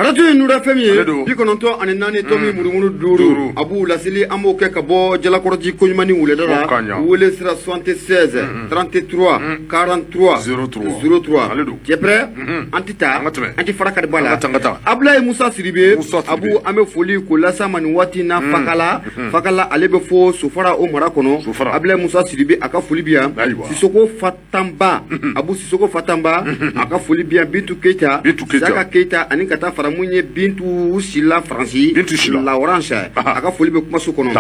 Arajo ye Nura FM ye 94 tomi murumuru 5. Abu, laseli an b'o kɛ ka bɔ Jalakɔrɔji koɲuman wulada la. Wele sira 76 33 43 03. Tu es prêt? An tɛ taa, an tɛ fara kari bɔ la. Abulayi Musa Sidibe, Abu, an bɛ foli k'o las'a ma nin waati na Fakala. Fakala, ale bɛ fo Sofara, o mara kɔnɔ. Abulayi Musa Sidibe, a ka foli bi yan. Sisoko Fatanba, Abu Sisoko Fatanba, a ka foli bi yan. Bintu Keyita, Saka Keyita, ani ka taa fara mun ye Bintu Sila Faransi, La Orange, a ka foli bɛ kumaso kɔnɔ.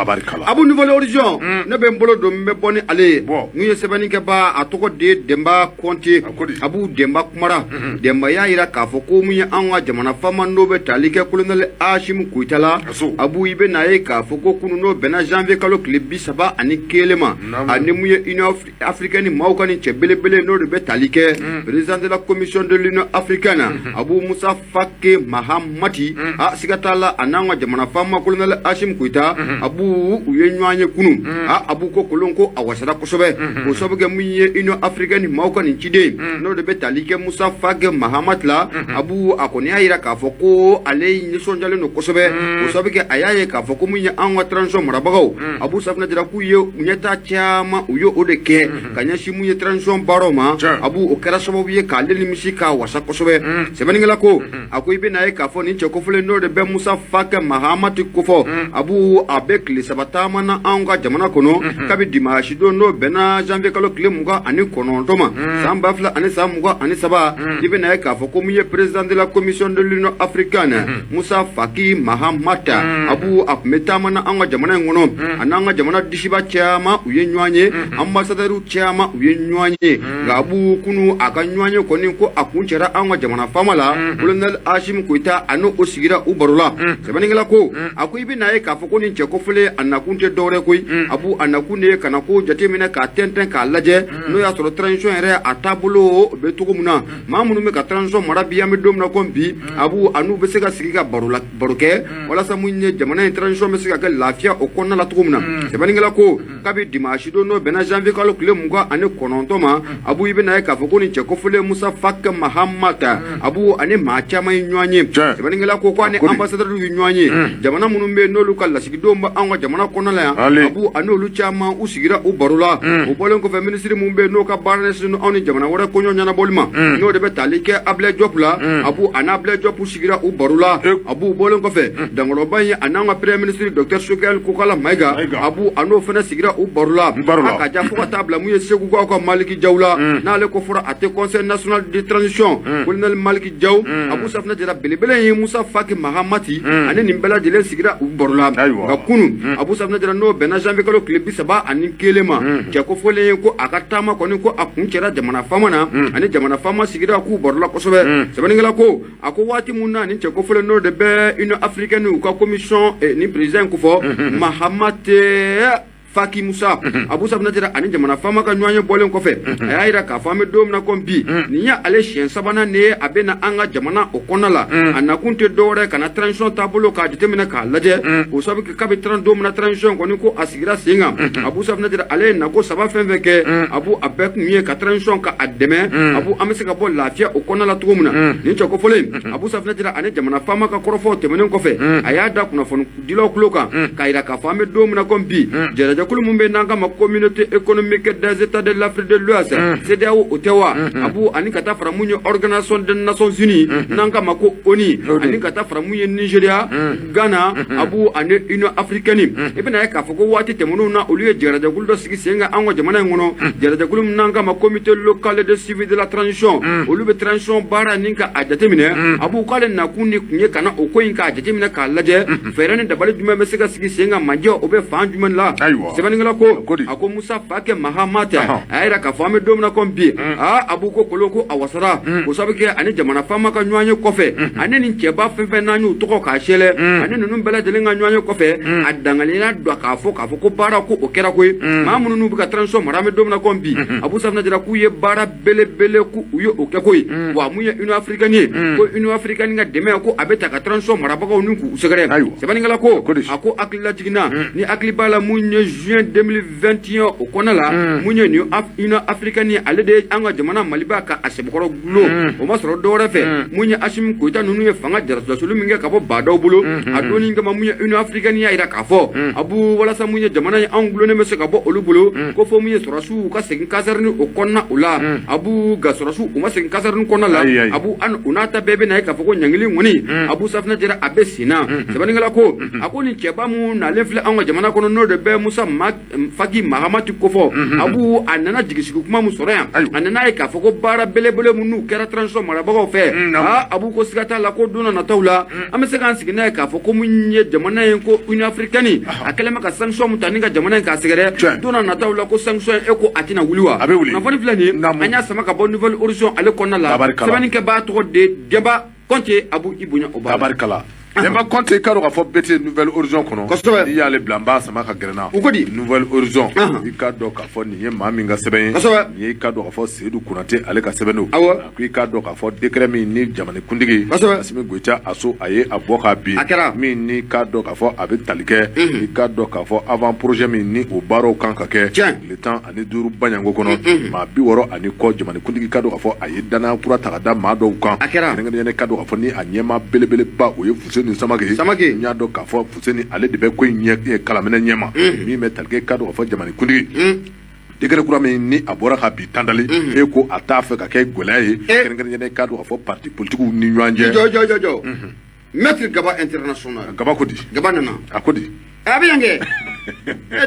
Abu, Nouvel Horizon, ne bɛ n bolo don, n bɛ bɔ ni ale ye. Mun ye sɛbɛnnikɛba, a tɔgɔ de ye Denba Kɔnte. Abu, Denba kumara. Denba y'a jira k'a fɔ ko mun ye an ka jamana faama, n'o bɛ tali kɛ colonel Asimi Goyita la. Abu, i bɛ n'a ye k'a fɔ ko kunun, n'o bɛnna janvier kalo tile 31 ma, ani mun ye Union africaine maaw ka nin cɛ belebele, n'o de bɛ tali kɛ président de la commission de l'Union africaine, Abu Musa Faki Mahamati, a siga t'a la, a n'an ka jamana faama colonel Asimi Goyita, Abu, u ye ɲɔgɔn ye kunun. A Abu ko kolon ko a wasara kosɛbɛ, k'o sababu kɛ mun ye Union africaine maaw ka nin ciden, n'o de bɛ tali kɛ Musa Faki Mahamati la. Abu, a kɔni y'a jira k'a fɔ ko ale nisɔndiyalen don kosɛbɛ, k'o sababu kɛ a y'a ye k'a fɔ ko mun ye an ka transition marabagaw, Abu Safinɛ Jara, k'u ye ɲɛtaa caman, u ye o de kɛ ka ɲɛsin mun ye transition baaraw ma. Abu, o kɛra sababu ye k'ale nimisi k'a wasa kosɛbɛ. Sɛbɛnnikɛla ko, a ko i bɛna ye k'a fɔ nin cɛ kofɔlen, n'o de bɛ Musa Faki Mahamati kofɔ, Abu, a bɛ tile 3 taama na anw ka jamana kɔnɔ kabi dimanche don, n'o bɛnna janvier kalo tile 29 ma, san 2023. I bɛna ye k'a fɔ ko mun ye président de la commission de l'Union africaine, Musa Faki Mahamat, Abu, a tun bɛ taama na an ka jamana in kɔnɔ. A n'an ka jamana disiba caman, u ye ɲɔgɔn ye, ambassadeur caman, u ye ɲɔgɔn ye. Nka Abu, kunu a ka ɲɔgɔn ye kɔni, ko a kuncɛra an ka jamana faama la, colonel Asimi Goyita, a n'o sigira u baro la. Sɛbɛnnikɛla ko, a ko i bɛna ye k'a fɔ ko nin cɛ kofɔlen, a nakun tɛ dɔwɛrɛ koyi. Abu, a nakun de ye ka na ko jateminɛ k'a tɛntɛn k'a lajɛ, n'o y'a sɔrɔ transition yɛrɛ a taabolo bɛ cogo min na, maa minnu bɛ ka transition mara bi, an bɛ don min na komi bi, Abu, a n'u bɛ se ka sigi ka baro la, baro kɛ, walasa mun ye jamana in transition bɛ se ka kɛ lafiya o kɔnɔna la cogo min na. Sɛbɛnnikɛla ko kabi dimanche don, n'o bɛnna janvier kalo tile 29 ma, Abu, i bɛna ye k'a fɔ ko nin cɛ kofɔlen Musa Faki Mahamat, Abu, ani maa caman ye ɲɔgɔn ye. Sɛbɛnnikɛla ko ani ambassadeur ye ɲɔgɔn ye, jamana minnu bɛ yen n'olu ka lasigidenw bɛ anw ka jamana kɔnɔna la yan, Abu, ani olu caman, u sigira u baro la. O bɔlen kɔfɛ, minisiri min bɛ yen n'o ka baara ɲɛsinnen anw ni jamana wɛrɛ koɲɔ ɲɛnabɔli ma, n'o de bɛ tali kɛ Ablaye Diop la, Abu, ani Ablaye Diop sigira u baro la. Abu, bɔlen kɔfɛ, dankɔrɔba in, a n'an ka premier ministre docteur Choguel Kokala Maïga, Abu, a n'o fana sigira u baro la. A ka ja fo ka taa bila mun ye Segukaw ka Maliki Jaw la, n'ale ko fɔra a tɛ Conseil national de transition, colonel Maliki Jaw, Abu Safinɛ Jara belebele ye Musa Faki Mahamati, ani nin bɛɛ lajɛlen sigira u baro la. Nka kunun, Abu Safinɛ Jara, n'o bɛnna janvier kalo tile 31 ma, cɛ kofɔlen ye ko a ka taama kɔni, ko a kuncɛra jamana faama na, ani jamana faama sigira k'u barola kosɛbɛ. Sɛbɛnnikɛla ko, a ko waati min na nin cɛ kofɔlen, n'o de bɛ Union africaine, u ka commission ni président kofɔ Mahamat Faki Musa, Abu Safinɛ Jara, ani jamana faama ka ɲɔgɔn ye bɔlen kɔfɛ, a y'a jira k'a fɔ an bɛ don min na komi bi, nin ye ale siɲɛ sabanan de ye a bɛ na an ka jamana o kɔnɔna la. A nakun tɛ dɔwɛrɛ ka na transition taabolo k'a jateminɛ k'a lajɛ, o sababu kɛ kabi don min na transition kɔni ko a sigira sen kan, Abu Safinɛ Jara, ale ye nako saba fɛn fɛn kɛ, Abu, a bɛɛ kun ye ka transition ka a dɛmɛ, Abu, an bɛ se ka bɔ lafiya o kɔnɔna la cogo min na. Nin cɛ kofɔlen, Abu Safinɛ Jara, ani jamana faama ka kɔrɔfɔw tɛmɛnen kɔfɛ, a y'a da kunnafonidilaw tulo kan k'a jira k'a fɔ an bɛ don min na komi bi, jɛrɛjɛkulu min bɛ n'an k'a ma Communauté économique des États de l'Afrique de l'Ouest, CEDEAO, o tɛ wa, Abu, ani ka taa fara mun ye Organisation des Nations Unies, n'an k'a ma ko ONU, ani ka taa fara mun ye Nigeria, Ghana, Abu, ani Union africaine, i bɛna ye k'a fɔ ko waati tɛmɛnenw na, olu ye jɛrɛjɛkulu dɔ sigi sen kan an ka jamana in kɔnɔ, jɛrɛjɛkulu min n'an k'a ma Comité local de suivi de la transition. Olu bɛ transition baara ni ka a jateminɛ. Abu, k'ale nakun ni kun ye ka na o ko in k'a jateminɛ k'a lajɛ, fɛɛrɛ ni dabali jumɛn bɛ se ka sigi sen kan, manjɛ o bɛ fan jumɛn la. Sɛbɛnnikɛla ko, a ko Musa Faki Mahamat, a y'a jira k'a fɔ an bɛ don min na komi bi, aa, Abu ko kolon ko a wasara, k'o sababu kɛ ani jamana faama ka ɲɔgɔn ye kɔfɛ, ani nin cɛba fɛn fɛn n'an y'u tɔgɔ k'a sɛlɛ, ani ninnu bɛɛ lajɛlen ka ɲɔgɔn ye kɔfɛ, a danganiya don k'a fɔ ko baara ko o kɛra koyi. Maa minnu n'u bɛ ka transition mara, an bɛ don min na komi bi, Abu Safinɛ Jara, k'u ye baara belebele k'u ye o kɛ koyi. Wa mun ye Union africaine ye, ko Union africaine ka dɛmɛ ko a bɛ ta ka transition marabagaw ni k'u sɛgɛrɛ. Sɛbɛnnikɛla ko, a ko hakilila jiginna ni hakili b'a la mun ye juin 2021 o kɔnɔna la, mun ye nin Union africaine, ale de ye an ka jamana Maliba ka a sɛbɛkɔrɔ gulon. O ma sɔrɔ dɔwɛrɛ fɛ, mun ye Assimi Goïta ninnu ye fanga jarasuli min kɛ ka bɔ baadaw bolo a donni kama, mun ye Union africaine y'a jira k'a fɔ, Abu, walasa mun ye jamana ye anw gulonnen bɛ se ka bɔ olu bolo, ko fo mun ye sɔrɔsiw ka segin caserne o kɔnɔna o la. Abu, nka sɔrɔsiw u ma segin caserne kɔnɔna la. Abu, an u n'a ta bɛɛ bɛ na ye k'a fɔ ko ɲangili kɔni, Abu, safinɛ jɛra, a bɛ sen na. Sɛbɛnnikɛla ko, a ko nin cɛba mun nalen filɛ anw ka jamana kɔnɔ, n'o de bɛ Musa Faki Mahamati kofɔ, Abu, a nana jigisigi kuma min sɔrɔ yan, a nana ye k'a fɔ ko baara belebele minnu kɛra transition marabagaw fɛ, aa, Abu, ko siga t'a la ko don nataw la, an bɛ se k'an sigi n'a ye k'a fɔ ko mun ye jamana in ko Union africaine a kɛlen bɛ ka sanction mun ta ni ka jamana in k'a sɛgɛrɛ, don nataw la ko sanction e ko a tɛna wuli wa? A bɛ wuli. Kunnafoni filɛ nin ye, an y'a sama ka bɔ Nouvel Horizon ale kɔnɔna la. Sɛbɛnnikɛbaa tɔgɔ de Demba Kɔnte. Abu, i bonya o b'a la. Tabarikala, Demba Kɔnte, i ka dɔn k'a fɔ BT Nouvel Horizon kɔnɔ. N'i y'ale bila, n b'a sama ka gɛrɛ n na. U ko di? Nouvel Horizon, i ka dɔn k'a fɔ nin ye maa min ka sɛbɛn ye. Nin ye, i ka dɔn k'a fɔ Seydou Konate ale ka sɛbɛn don. A ko i ka dɔn k'a fɔ décret min ni jamanakuntigi Assimi Goïta a so a ye a bɔ k'a bin. A kɛra. Min ni k'a dɔn k'a fɔ a bɛ tali kɛ, i ka dɔn k'a fɔ avant projet min ni o baaraw kan ka kɛ tile 15 baɲanko kɔnɔ, maa 60 ni kɔ, jamanakuntigi ka dɔn k'a fɔ a ye danaya kura ta ka da maa dɔw kan. A kɛra. Kɛrɛnkɛrɛnnenya ka dɔn k'a fɔ ni a ɲɛmaa belebeleba, o ye Fuseni Samake. Samake. N y'a dɔn k'a fɔ Fuseni ale de bɛ ko in ɲɛ kalaminɛ ɲɛma, min bɛ tali kɛ, ka dɔn k'a fɔ jamanakuntigi décret kura min ni a bɔra ka bi tandali, e ko a t'a fɛ ka kɛ gɛlɛya ye, kɛrɛnkɛrɛnnenya ka dɔn k'a fɔ parti politiques ni ɲɔgɔn cɛ. Jɔ, jɔ, jɔ, jɔ, Maître Gaba international. Gaba ko di? Gaba nana. A ko di? A bɛ yan kɛ.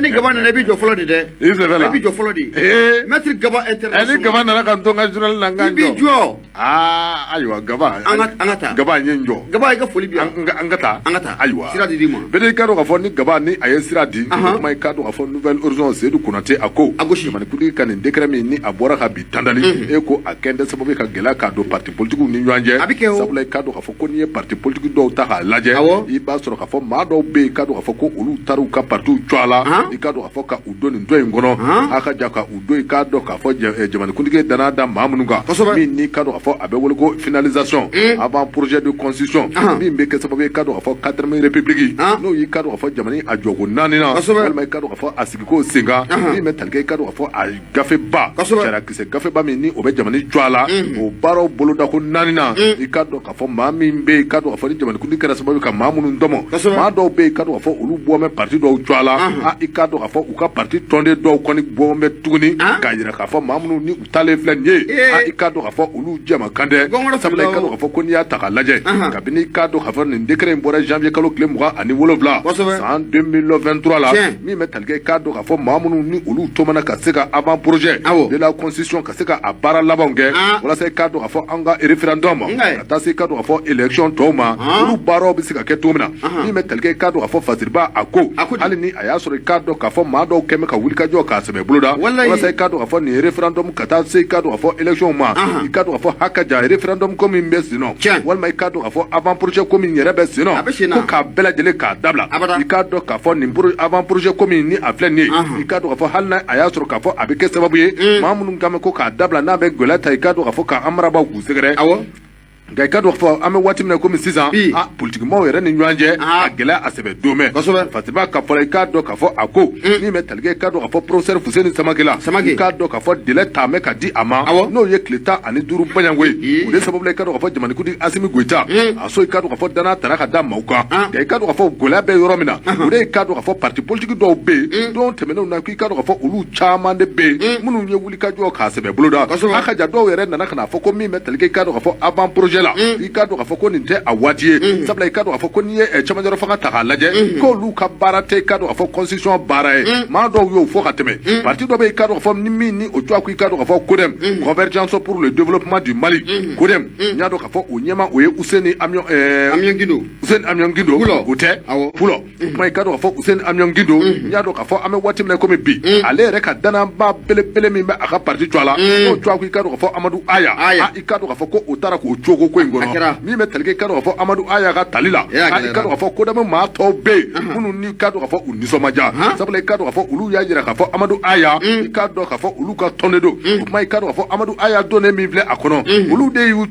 Ni Gaba nana, i b'i jɔ fɔlɔ de dɛ. I sɛbɛ la. I b'i jɔ fɔlɔ de. Maître Gaba international. Ni Gaba nana ka n to n ka journal la, n ka I b'i jɔ. Aa, ayiwa Gaba. An ka taa. Gaba, n ye n jɔ. Gaba, i ka foli bi yan. An ka taa. An ka taa. Ayiwa. Sira di ma. Bɛɛ i ka dɔn k'a fɔ ni Gaba ni a ye sira di. Kuma, i ka dɔn k'a fɔ Nouvel Horizon, Seydou Konate a ko. A gosi. Jamanakuntigi ka nin décret min ni a bɔra ka bi tandali, e ko a kɛn tɛ sababu ye ka gɛlɛya k'a don parti politique ni ɲɔgɔn cɛ. A bɛ kɛ o. Sabula i ka dɔn k'a fɔ ko n'i ye parti politique dɔw ta k'a lajɛ. I b'a sɔrɔ k'a fɔ maa dɔw bɛ yen, i ka dɔn k'a fɔ ko olu taar'u ka partiw jɔ a la. I ka dɔn k'a fɔ ka u don nin dɔ in kɔnɔ. A ka ja ka u don, i k'a dɔn k'a fɔ jamanakuntigi ye danaya da maa minnu kan. Min n'i ka dɔn k'a fɔ a bɛ wele ko finalisation avant projet de constitution, min bɛ kɛ sababu ye, i ka dɔn k'a fɔ quatrième république, n'o y'i ka dɔn k'a fɔ jamana a jɔko naani na, walima i ka dɔn k'a fɔ a sigiko sen kan, min bɛ tali kɛ, i ka dɔn k'a fɔ a gafeba, sariyakisɛ gafeba min ni o bɛ jamana jɔ a la, o baaraw bolodako naani na, i ka dɔn k'a fɔ maa min bɛ yen, i ka dɔn k'a fɔ ni jamanakuntigi kɛra sababu ye ka maa minnu tɔmɔ, maa dɔw bɛ yen, i ka dɔn k'a fɔ olu bɔ bɛ parti dɔw jɔ a la. A, i ka dɔn k'a fɔ u ka parti tɔnden dɔw kɔni bɔ bɛ tuguni k'a jira k'a fɔ maa minnu ni u taalen filɛ nin ye, a, i ka dɔn k'a fɔ olu jɛma kan tɛ. Sabula i ka dɔn k'a fɔ ko n'i y'a ta k'a lajɛ, kabini i k'a dɔn k'a fɔ nin décret in bɔra janvier kalo tile 27 san 2023 la, min bɛ tali kɛ, i k'a dɔn k'a fɔ maa minnu ni olu tɔmɔna ka se ka avant projet de la constitution ka se ka a baara labanw kɛ, walasa i k'a dɔn k'a fɔ an ka référendum ka taa se, i k'a dɔn k'a fɔ élection tɔw ma, olu baaraw bɛ se ka kɛ cogo min na, min bɛ tali kɛ, i k'a dɔn k'a fɔ Fasiriba a ko, hali ni a y'a sɔrɔ i k'a dɔn k'a fɔ maa dɔw kɛn bɛ ka wulikajɔ k'a sɛbɛ boloda, walasa i k'a dɔn k'a fɔ nin référendum ka taa se, i k'a dɔn k'a fɔ élection ma, i k'a dɔn k'a fɔ haka ja référendum ko min bɛ sen nɔ, walima i k'a dɔn k'a fɔ avant projet ko min yɛrɛ bɛ sen nɔ, ko k'a bɛɛ lajɛlen k'a dabila. I k'a dɔn k'a fɔ nin avant projet ko min ni a filɛ nin ye, i k'a dɔn k'a fɔ hali n'a a y'a sɔrɔ k'a fɔ a bɛ kɛ sababu ye maa minnu kan bɛ ko k'a dabila, n'a bɛ gɛlɛya ta, i k'a dɔn k'a fɔ k'an marabaaw k'u sɛgɛrɛ. Nka i ka dɔn k'a fɔ an bɛ waati min na komi sisan, a politikimaw yɛrɛ ni ɲɔgɔn cɛ, a gɛlɛya a sɛbɛ don mɛn. Fatiba ka fɔlɔ, i k'a dɔn k'a fɔ a ko min bɛ tali kɛ, i k'a dɔn k'a fɔ professeur Fuseni Samake la, i k'a dɔn k'a fɔ délai taamɛ ka di a ma, n'o ye tile 15 baɲanko ye. O de sababu la, i k'a dɔn k'a fɔ jamanakuntigi Assimi Goïta a so, i k'a dɔn k'a fɔ danaya tara ka da maaw kan. Nka i k'a dɔn k'a fɔ gɛlɛya bɛ yɔrɔ min na, o de ye, i k'a dɔn k'a fɔ parti politique dɔw bɛ yen don tɛmɛnenw na, k'i k'a dɔn k'a fɔ olu caman de bɛ yen minnu ye wulikajɔ k'a sɛbɛ boloda. A ka ja dɔw yɛrɛ nana ka na fɔ ko min bɛ tali kɛ, i k'a dɔn k'a fɔ avant projet la, i k'a dɔn k'a fɔ ko nin tɛ a waati ye. Sabula i k'a dɔn k'a fɔ ko n'i ye cɛmancɛrɔ fanga ta k'a lajɛ, k'olu ka baara tɛ, i k'a dɔn k'a fɔ constitution baara ye. Maa dɔw y'o fɔ ka tɛmɛ. Parti dɔ bɛ yen, i k'a dɔn k'a fɔ ni min ni o tɔgɔ ko, i k'a dɔn k'a fɔ CODEM, Convergence pour le développement du Mali, CODEM, n y'a dɔn k'a fɔ o ɲɛma, o ye Useni Amion Amion Guindo. Useni Amion Guindo, o tɛ Pulɔ kuma, i k'a dɔn k'a fɔ Useni Amion Guindo, n y'a dɔn k'a fɔ an bɛ waati min na komi bi, ale yɛrɛ ka danaba belebele min bɛ a ka parti tɔgɔ la, n'o tɔgɔ ko, i k'a dɔn k'a fɔ Amadu Aya, i k'a dɔn k'a fɔ ko o taara k'o cogo. ko ko in kɔnɔ min bɛ tali kɛ i k'a dɔn k'a fɔ Amadu Aya ka tali la, i k'a dɔn k'a fɔ CODEM maa tɔw bɛ yen minnu ni k'a dɔn k'a fɔ u nisɔn ma diya, sabula i k'a dɔn k'a fɔ olu y'a jira k'a fɔ Amadu Aya, i k'a dɔn k'a fɔ olu ka tɔn de don. O tuma i k'a dɔn k'a fɔ Amadu Aya donnen min filɛ a kɔnɔ, olu de y'u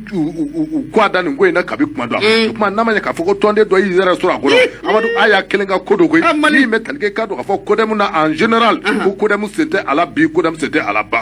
kɔ da nin ko in na kabi kuma dɔ. O tuma n'a ma ɲɛ k'a fɔ ko tɔnden dɔ y'i yɛrɛ sɔrɔ a kɔnɔ, Amadu Aya kelen ka ko don koyi. Min bɛ tali kɛ i k'a dɔn k'a fɔ CODEM na en général, ko CODEM sen tɛ a la bi, CODEM sen tɛ a la ba,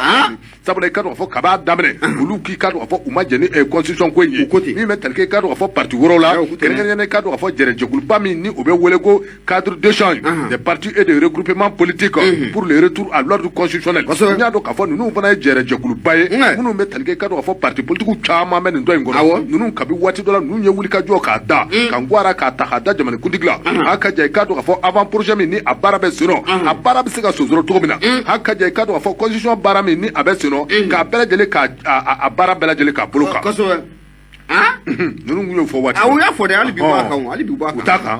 sabula i k'a dɔn k'a fɔ kab'a daminɛ olu k'i k'a dɔn k'a fɔ u ma jɛn ni constitution ko in ye. Min bɛ tali kɛ i k'a dɔn k'a fɔ parti wɛrɛw la, kɛrɛnkɛrɛnnenya i k'a dɔn k'a fɔ jɛrɛjɛkuluba min ni o bɛ wele ko cadre d'échange des partis et de regroupement politique pour le retour à l'ordre constitutionnel, n y'a dɔn k'a fɔ ninnu fana ye jɛrɛjɛkuluba ye minnu bɛ tali kɛ i k'a dɔn k'a fɔ parti politique caman bɛ nin dɔ in kɔnɔ. Ninnu kabi waati dɔ la, ninnu ye wulikajɔ k'a da ka n ara k'a ta k'a da jamanakuntigi la. A ka ja i k'a dɔn k'a fɔ avant projet min ni a baara bɛ sen nɔ, a baara bɛ se ka sonsoro cogo min na. A ka ja i k'a dɔn k'a fɔ constitution baara min ni a bɛ sen nɔ, k'a bɛɛ lajɛlen k'a a baara bɛɛ lajɛlen k'a bolo kan. Ninnu tun y'o fɔ waati. U y'a fɔ dɛ, hali bi b'a kan, hali bi b'a kan. U t'a kan.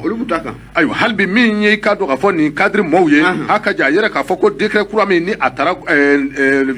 Olu b'u ta kan. Ayiwa, hali bi min ye i k'a dɔn k'a fɔ nin cadre mɔɔw ye, a ka ja a yɛrɛ k'a fɔ ko décret kura min ni a taara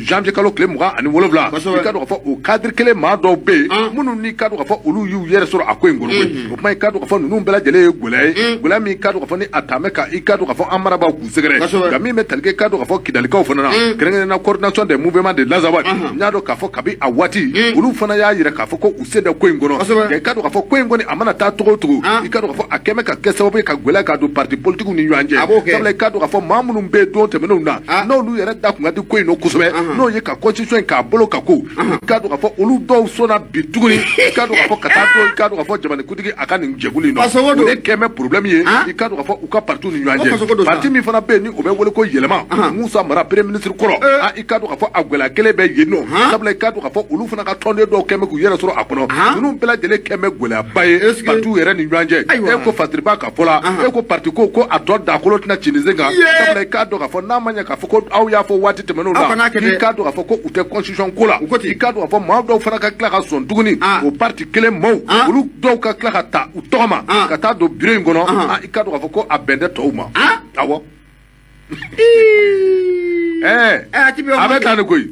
janvier kalo tile 27, i k'a dɔn k'a fɔ o cadre kelen maa dɔw bɛ yen minnu ni k'a dɔn k'a fɔ olu y'u yɛrɛ sɔrɔ a ko in kɔnɔ koyi. O tuma i k'a dɔn k'a fɔ ninnu bɛɛ lajɛlen ye gɛlɛya ye, gɛlɛya min k'a dɔn k'a fɔ ni a taamɛ ka i k'a dɔn k'a fɔ an marabaaw k'u sɛgɛrɛ. Nka min bɛ tali kɛ k'a dɔn k'a fɔ Kidalikaw fana na, kɛrɛnkɛrɛnnenya la coordination des mouvements de l'Azawad, n y'a dɔn k'a fɔ kabi a waati olu fana y'a jira k'a fɔ ko u sen tɛ ko in kɔnɔ. Nka i k'a dɔn k'a fɔ ko in kɔni a mana taa cogo o cogo, i k'a dɔn k'a fɔ a kɛn bɛ ka kɛ sababu ye ka gɛlɛya ka don parti politiques ni ɲɔgɔn cɛ, sabula i k'a dɔn k'a fɔ maa minnu bɛ yen don tɛmɛnenw na, n'olu yɛrɛ da kun ka di ko in nɔ kosɛbɛ, n'o ye ka constitution in k'a bolo ka ko, i k'a dɔn k'a fɔ olu dɔw sɔnna bi tuguni i k'a dɔn k'a fɔ ka taa don i k'a dɔn k'a fɔ jamanakuntigi a ka nin jɛkulu in nɔ, o de kɛn bɛ problème ye i k'a dɔn k'a fɔ u ka parti ni ɲɔgɔn cɛ. Parti min fana bɛ yen ni o bɛ wele ko Yɛlɛma, Musa Mara premier ministre kɔrɔ, i k'a dɔn k'a fɔ a gɛlɛya kelen bɛ yen nɔ, sabula i k'a dɔn k'a fɔ olu fana ka tɔnden dɔw kɛn bɛ k'u yɛrɛ sɔrɔ a kɔnɔ. Ninnu bɛɛ lajɛlen kɛn bɛ gɛlɛyaba ye partiw yɛrɛ ni ɲɔgɔn cɛ. E ko Fasiriba ka fɔ la, e ko parti ko a tɔ dakolo tɛna ci nin sen kan, sabula i k'a dɔn k'a fɔ n'a ma ɲɛ k'a fɔ ko aw y'a fɔ waati tɛmɛnenw na k'i k'a dɔn k'a fɔ ko u tɛ constitution ko la, i k'a dɔn k'a fɔ maa dɔw fana ka tila ka sɔn tuguni o parti kelen maaw olu dɔw ka tila ka ta u tɔgɔ ma ka taa don bureau in kɔnɔ, i k'a dɔn k'a fɔ ko a bɛn tɛ tɔw ma. Awɔ, a bɛ taa ni koyi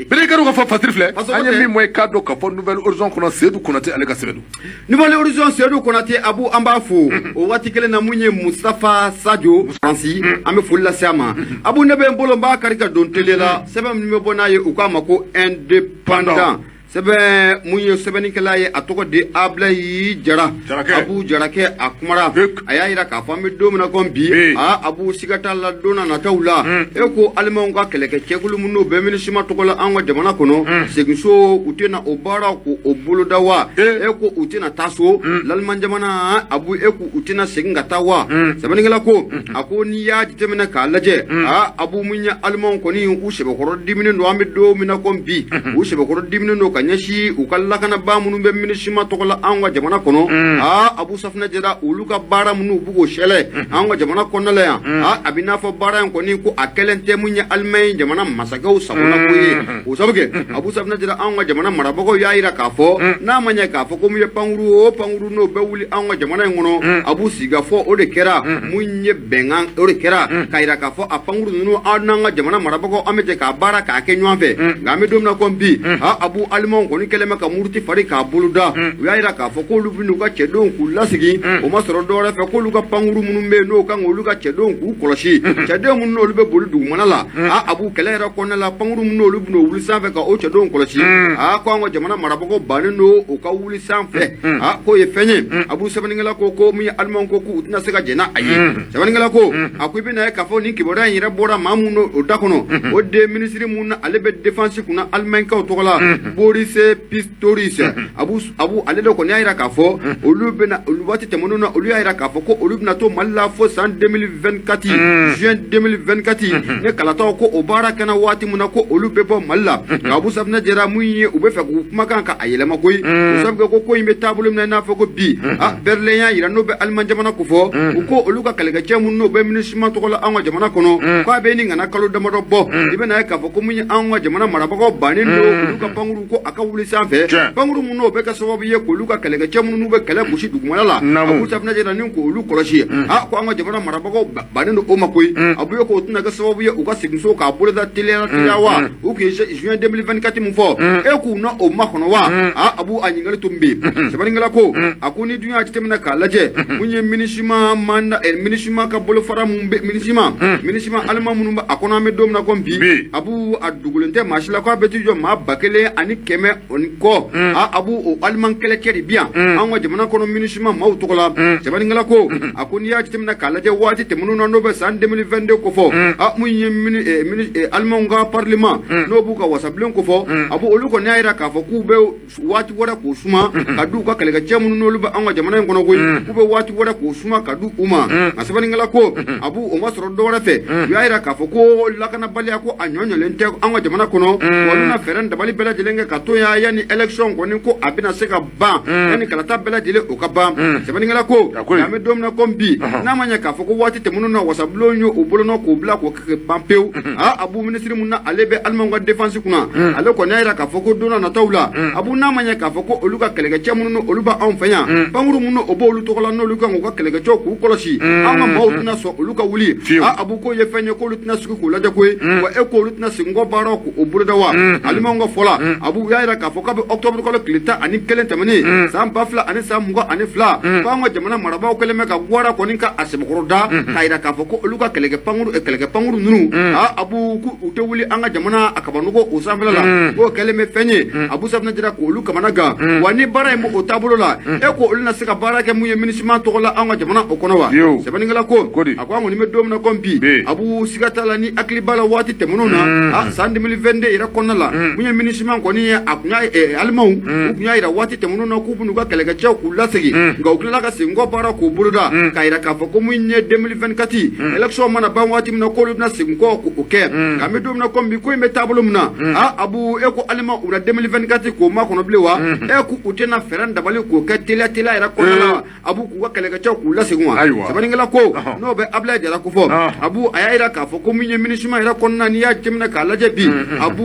bere ka fɔ Fasiri filɛ an ye min bɔ i k'a dɔn k'a fɔ Nouvel Horizon kɔnɔ, Seydou Konate ale ka sɛbɛn don. Nouvel Horizon, Seydou Konate Abu, an b'a fo o waati kelen na. Mun ye Mustafa Sadio Faransi, an bɛ foli lase a ma. Abu, ne bɛ n bolo n b'a kari ka don tele la. Sɛbɛn min bɛ bɔ n'a ye, u k'a ma ko Indépendant. Sɛbɛn mun ye sɛbɛnnikɛla ye, a tɔgɔ de Ablayi Jara. Abu Jarakɛ a kumara, a y'a jira k'a fɔ an bɛ don min na komi bi, aa Abu, siga t'a la don na nataw la, e ko alimanw ka kɛlɛkɛ cɛkulu minnu bɛ MINUSMA tɔgɔ la an ka jamana kɔnɔ, seginso u tɛna o baara ko o boloda wa? E ko u tɛna taa so l'Allemagne jamana. Abu, e ko u tɛna segin ka taa wa? Sɛbɛnnikɛla ko, a ko n'i y'a jateminɛ k'a lajɛ, aa Abu, mun ye alimanw kɔni u sɛbɛkɔrɔ diminen don an bɛ don min na komi bi, u sɛbɛkɔrɔ diminen don ka ɲɛsin u ka lakanabaa minnu bɛ MINUSMA tɔgɔ la an ka jamana kɔnɔ. Aa Abu Safunɛ Jara, olu ka baara minnu b'u k'o sɛlɛ an ka jamana kɔnɔna la yan, aa a bɛ n'a fɔ baara in kɔni ko a kɛlen tɛ mun ye Allemagne jamana masakɛw sagona ko ye. O sabu kɛ, Abu Safunɛ Jara, an ka jamana marabagaw y'a jira k'a fɔ n'a ma ɲɛ k'a fɔ ko mun ye pankuru o pankuru n'o bɛ wuli an ka jamana in kɔnɔ, Abu, sigikafɔ o de kɛra mun ye bɛnkan o de kɛra k'a jira k'a fɔ a pankuru ninnu, an n'an ka jamana marabagaw, an bɛ jɛ k'a baara k'a kɛ ɲɔgɔn fɛ. Nka an bɛ don min na komi bi, aa Abu, alimanw kɔni kɛlen bɛ ka muruti fari k'a boloda. U y'a jira k'a fɔ k'olu bɛ n'u ka cɛdenw k'u lasigi, o ma sɔrɔ dɔwɛrɛ fɛ k'olu ka pankuru minnu bɛ yen n'o kan k'olu ka cɛdenw k'u kɔlɔsi, cɛden minnu n'olu bɛ boli dugumana la, aa Abu, kɛlɛ yɛrɛ kɔnɔna la, pankuru minnu n'olu bɛ n'o wuli sanfɛ ka o cɛdenw kɔlɔsi, aa ko an ka jamana marabagaw bannen don u ka wuli sanfɛ. Aa k'o ye fɛn ye. Abu, sɛbɛnnikɛla ko mun ye alimanw ko k'u tɛna se ka jɛn n'a a ye. Sɛbɛnnikɛla ko, a ko i bɛna ye k'a fɔ nin kibaruya in yɛrɛ bɔra maa mun o da kɔnɔ, o de ye minisiri mun na ale bɛ défense kunna alimankaw tɔgɔ la, Boris Pistorius. Abu, ale de kɔni y'a jira k'a fɔ olu bɛna olu waati tɛmɛnenw na, olu y'a jira k'a fɔ ko olu bɛna to Mali la fo san 2024, juin 2024, ni kalataw ko o baara kɛra waati min na, ko olu bɛ bɔ Mali la. Nka Abu Safunɛ Jara, mun ye u bɛ fɛ k'u kumakan ka a yɛlɛma koyi. O sabu kɛ ko in bɛ taabolo min na i n'a fɔ ko bi, a Berlin y'a jira n'o bɛ Allemagne jamana ko fɔ, u ko olu ka kɛlɛkɛcɛ minnu n'o bɛ MINUSMA tɔgɔ la an ka jamana kɔnɔ, k'a bɛ nin kana kalo damadɔ bɔ, i bɛna ye k'a fɔ ko mun ye an ka jamana marabagaw bannen don olu ka pankuru ko a a ka wuli sanfɛ pankuru minnu o bɛ kɛ sababu ye k'olu ka kɛlɛkɛcɛ minnu bɛ kɛlɛ gosi dugumala la Abu Safinɛ Jara ni k'olu kɔlɔsi a ko an ka jamana marabagaw bannen don o ma koyi Abu ye k'o tɛna kɛ sababu ye u ka segin so k'a boloda teliya teliya wa u tun ye juin 2024 min fɔ e k'u na o makɔnɔ wa a Abu a ɲininkali tun bɛ yen sɛbɛnnikɛla ko a ko ni dun y'a jateminɛ k'a lajɛ mun ye MINUSMA mandat MINUSMA ka bolofara mun bɛ MINUSMA MINUSMA allemand minnu bɛ a kɔnɔ an bɛ don min na komi bi Abu a dogolen tɛ maa si la k'a bɛ t'i jɔ maa 1500 ni kɔ a Abu o allemand kɛlɛcɛ de bi yan an ka jamana kɔnɔ MINUSMA maaw tɔgɔ la sɛbɛnnikɛla ko a ko n'i y'a jateminɛ k'a lajɛ waati tɛmɛnenw na n'o bɛ san 2022 kofɔ a mun ye allemand ka parlement n'o b'u ka wasabulon kofɔ Abu olu kɔni y'a jira k'a fɔ k'u bɛ waati wɛrɛ k'o suma ka di u ka kɛlɛkɛcɛ minnu n'olu bɛ an ka jamana in kɔnɔ koyi k'u bɛ waati wɛrɛ k'o suma ka di u ma nka sɛbɛnnikɛla ko Abu o ma sɔrɔ dɔwɛrɛ fɛ u y'a jira k'a fɔ ko lakanabaliya ko a ɲɔɲɔlen tɛ an ka jamana kɔnɔ wa olu na fɛɛrɛ dabali bɛɛ lajɛlen kɛ ka to yan yanni élection kɔni ko a bɛna se ka ban yanni kalata bɛɛ lajɛlen o ka ban sɛbɛnnikɛla ko an bɛ don min na komi bi n'a ma ɲɛ k'a fɔ ko waati tɛmɛnen na wasabulon ye o bolonɔ k'o bila k'o ban pewu aa Abu minisiri mun na ale bɛ allemand ka défense kunna ale kɔni y'a jira k'a fɔ ko don nataw la Abu n'a ma ɲɛ k'a fɔ ko olu ka kɛlɛkɛcɛ minnu olu bɛ anw fɛ yan pankuru minnu o b'olu tɔgɔ la n'olu kan k'u ka kɛlɛkɛcɛw k'u kɔlɔsi an ka maaw tɛna sɔn olu ka wuli aa Abu k'o ye fɛn ye k'olu tɛna sigi k'u lajɛ koyi wa e k'olu tɛna segin kɔ baaraw k'o boloda wa allemand ka fɔ la Abu y'a jira k'a fɔ k'a bɛ octobre kalo tile 11 tɛmɛnen san 2022 ko an ka jamana marabaaw kɛlen bɛ ka gwara kɔni ka a sɛbɛkɔrɔ da k'a jira k'a fɔ ko olu ka kɛlɛkɛ pankuru kɛlɛkɛ pankuru ninnu aa Abu u tɛ wuli an ka jamana a kabanɔgɔ o sanfɛla la k'o kɛlen bɛ fɛn ye Abu Safinɛ Jara k'olu kamana gan wa ni baara in b'o taabolo la e ko olu na se ka baara kɛ mun ye MINUSMA tɔgɔ la an ka jamana o kɔnɔ wa sɛbɛnnikɛla ko a ko an kɔni bɛ don min na komi bi Abu siga t'a la ni hakili b'a la waati tɛmɛnenw na san 2022 yɛrɛ kɔnɔna la mun ye MINUSMA kɔni ye a tun y'a alimanw u tun y'a jira waati tɛmɛnenw na k'u bɛn'u ka kɛlɛkɛcɛw k'u lasegin nka u tilala ka segin kɔ baara k'o boloda k'a jira k'a fɔ ko mun ye 2024 élection mana ban waati min na k'olu bɛna segin kɔ k'o kɛ nka an bɛ don min na komi bi ko in bɛ taabolo min na aa Abu e ko alimanw u na 2024 k'o makɔnɔ bilen wa e ko u tɛna fɛɛrɛ dabali k'o kɛ teliya teliya yɛrɛ kɔnɔna la Abu k'u ka kɛlɛkɛcɛw k'u lasegin wa sɛbɛnnikɛla ko n'o bɛ Abulayi Jara ko fɔ Abu a y'a jira k'a fɔ ko mun ye MINUSMA yɛrɛ kɔnɔna n'i y'a jateminɛ k'a lajɛ bi Abu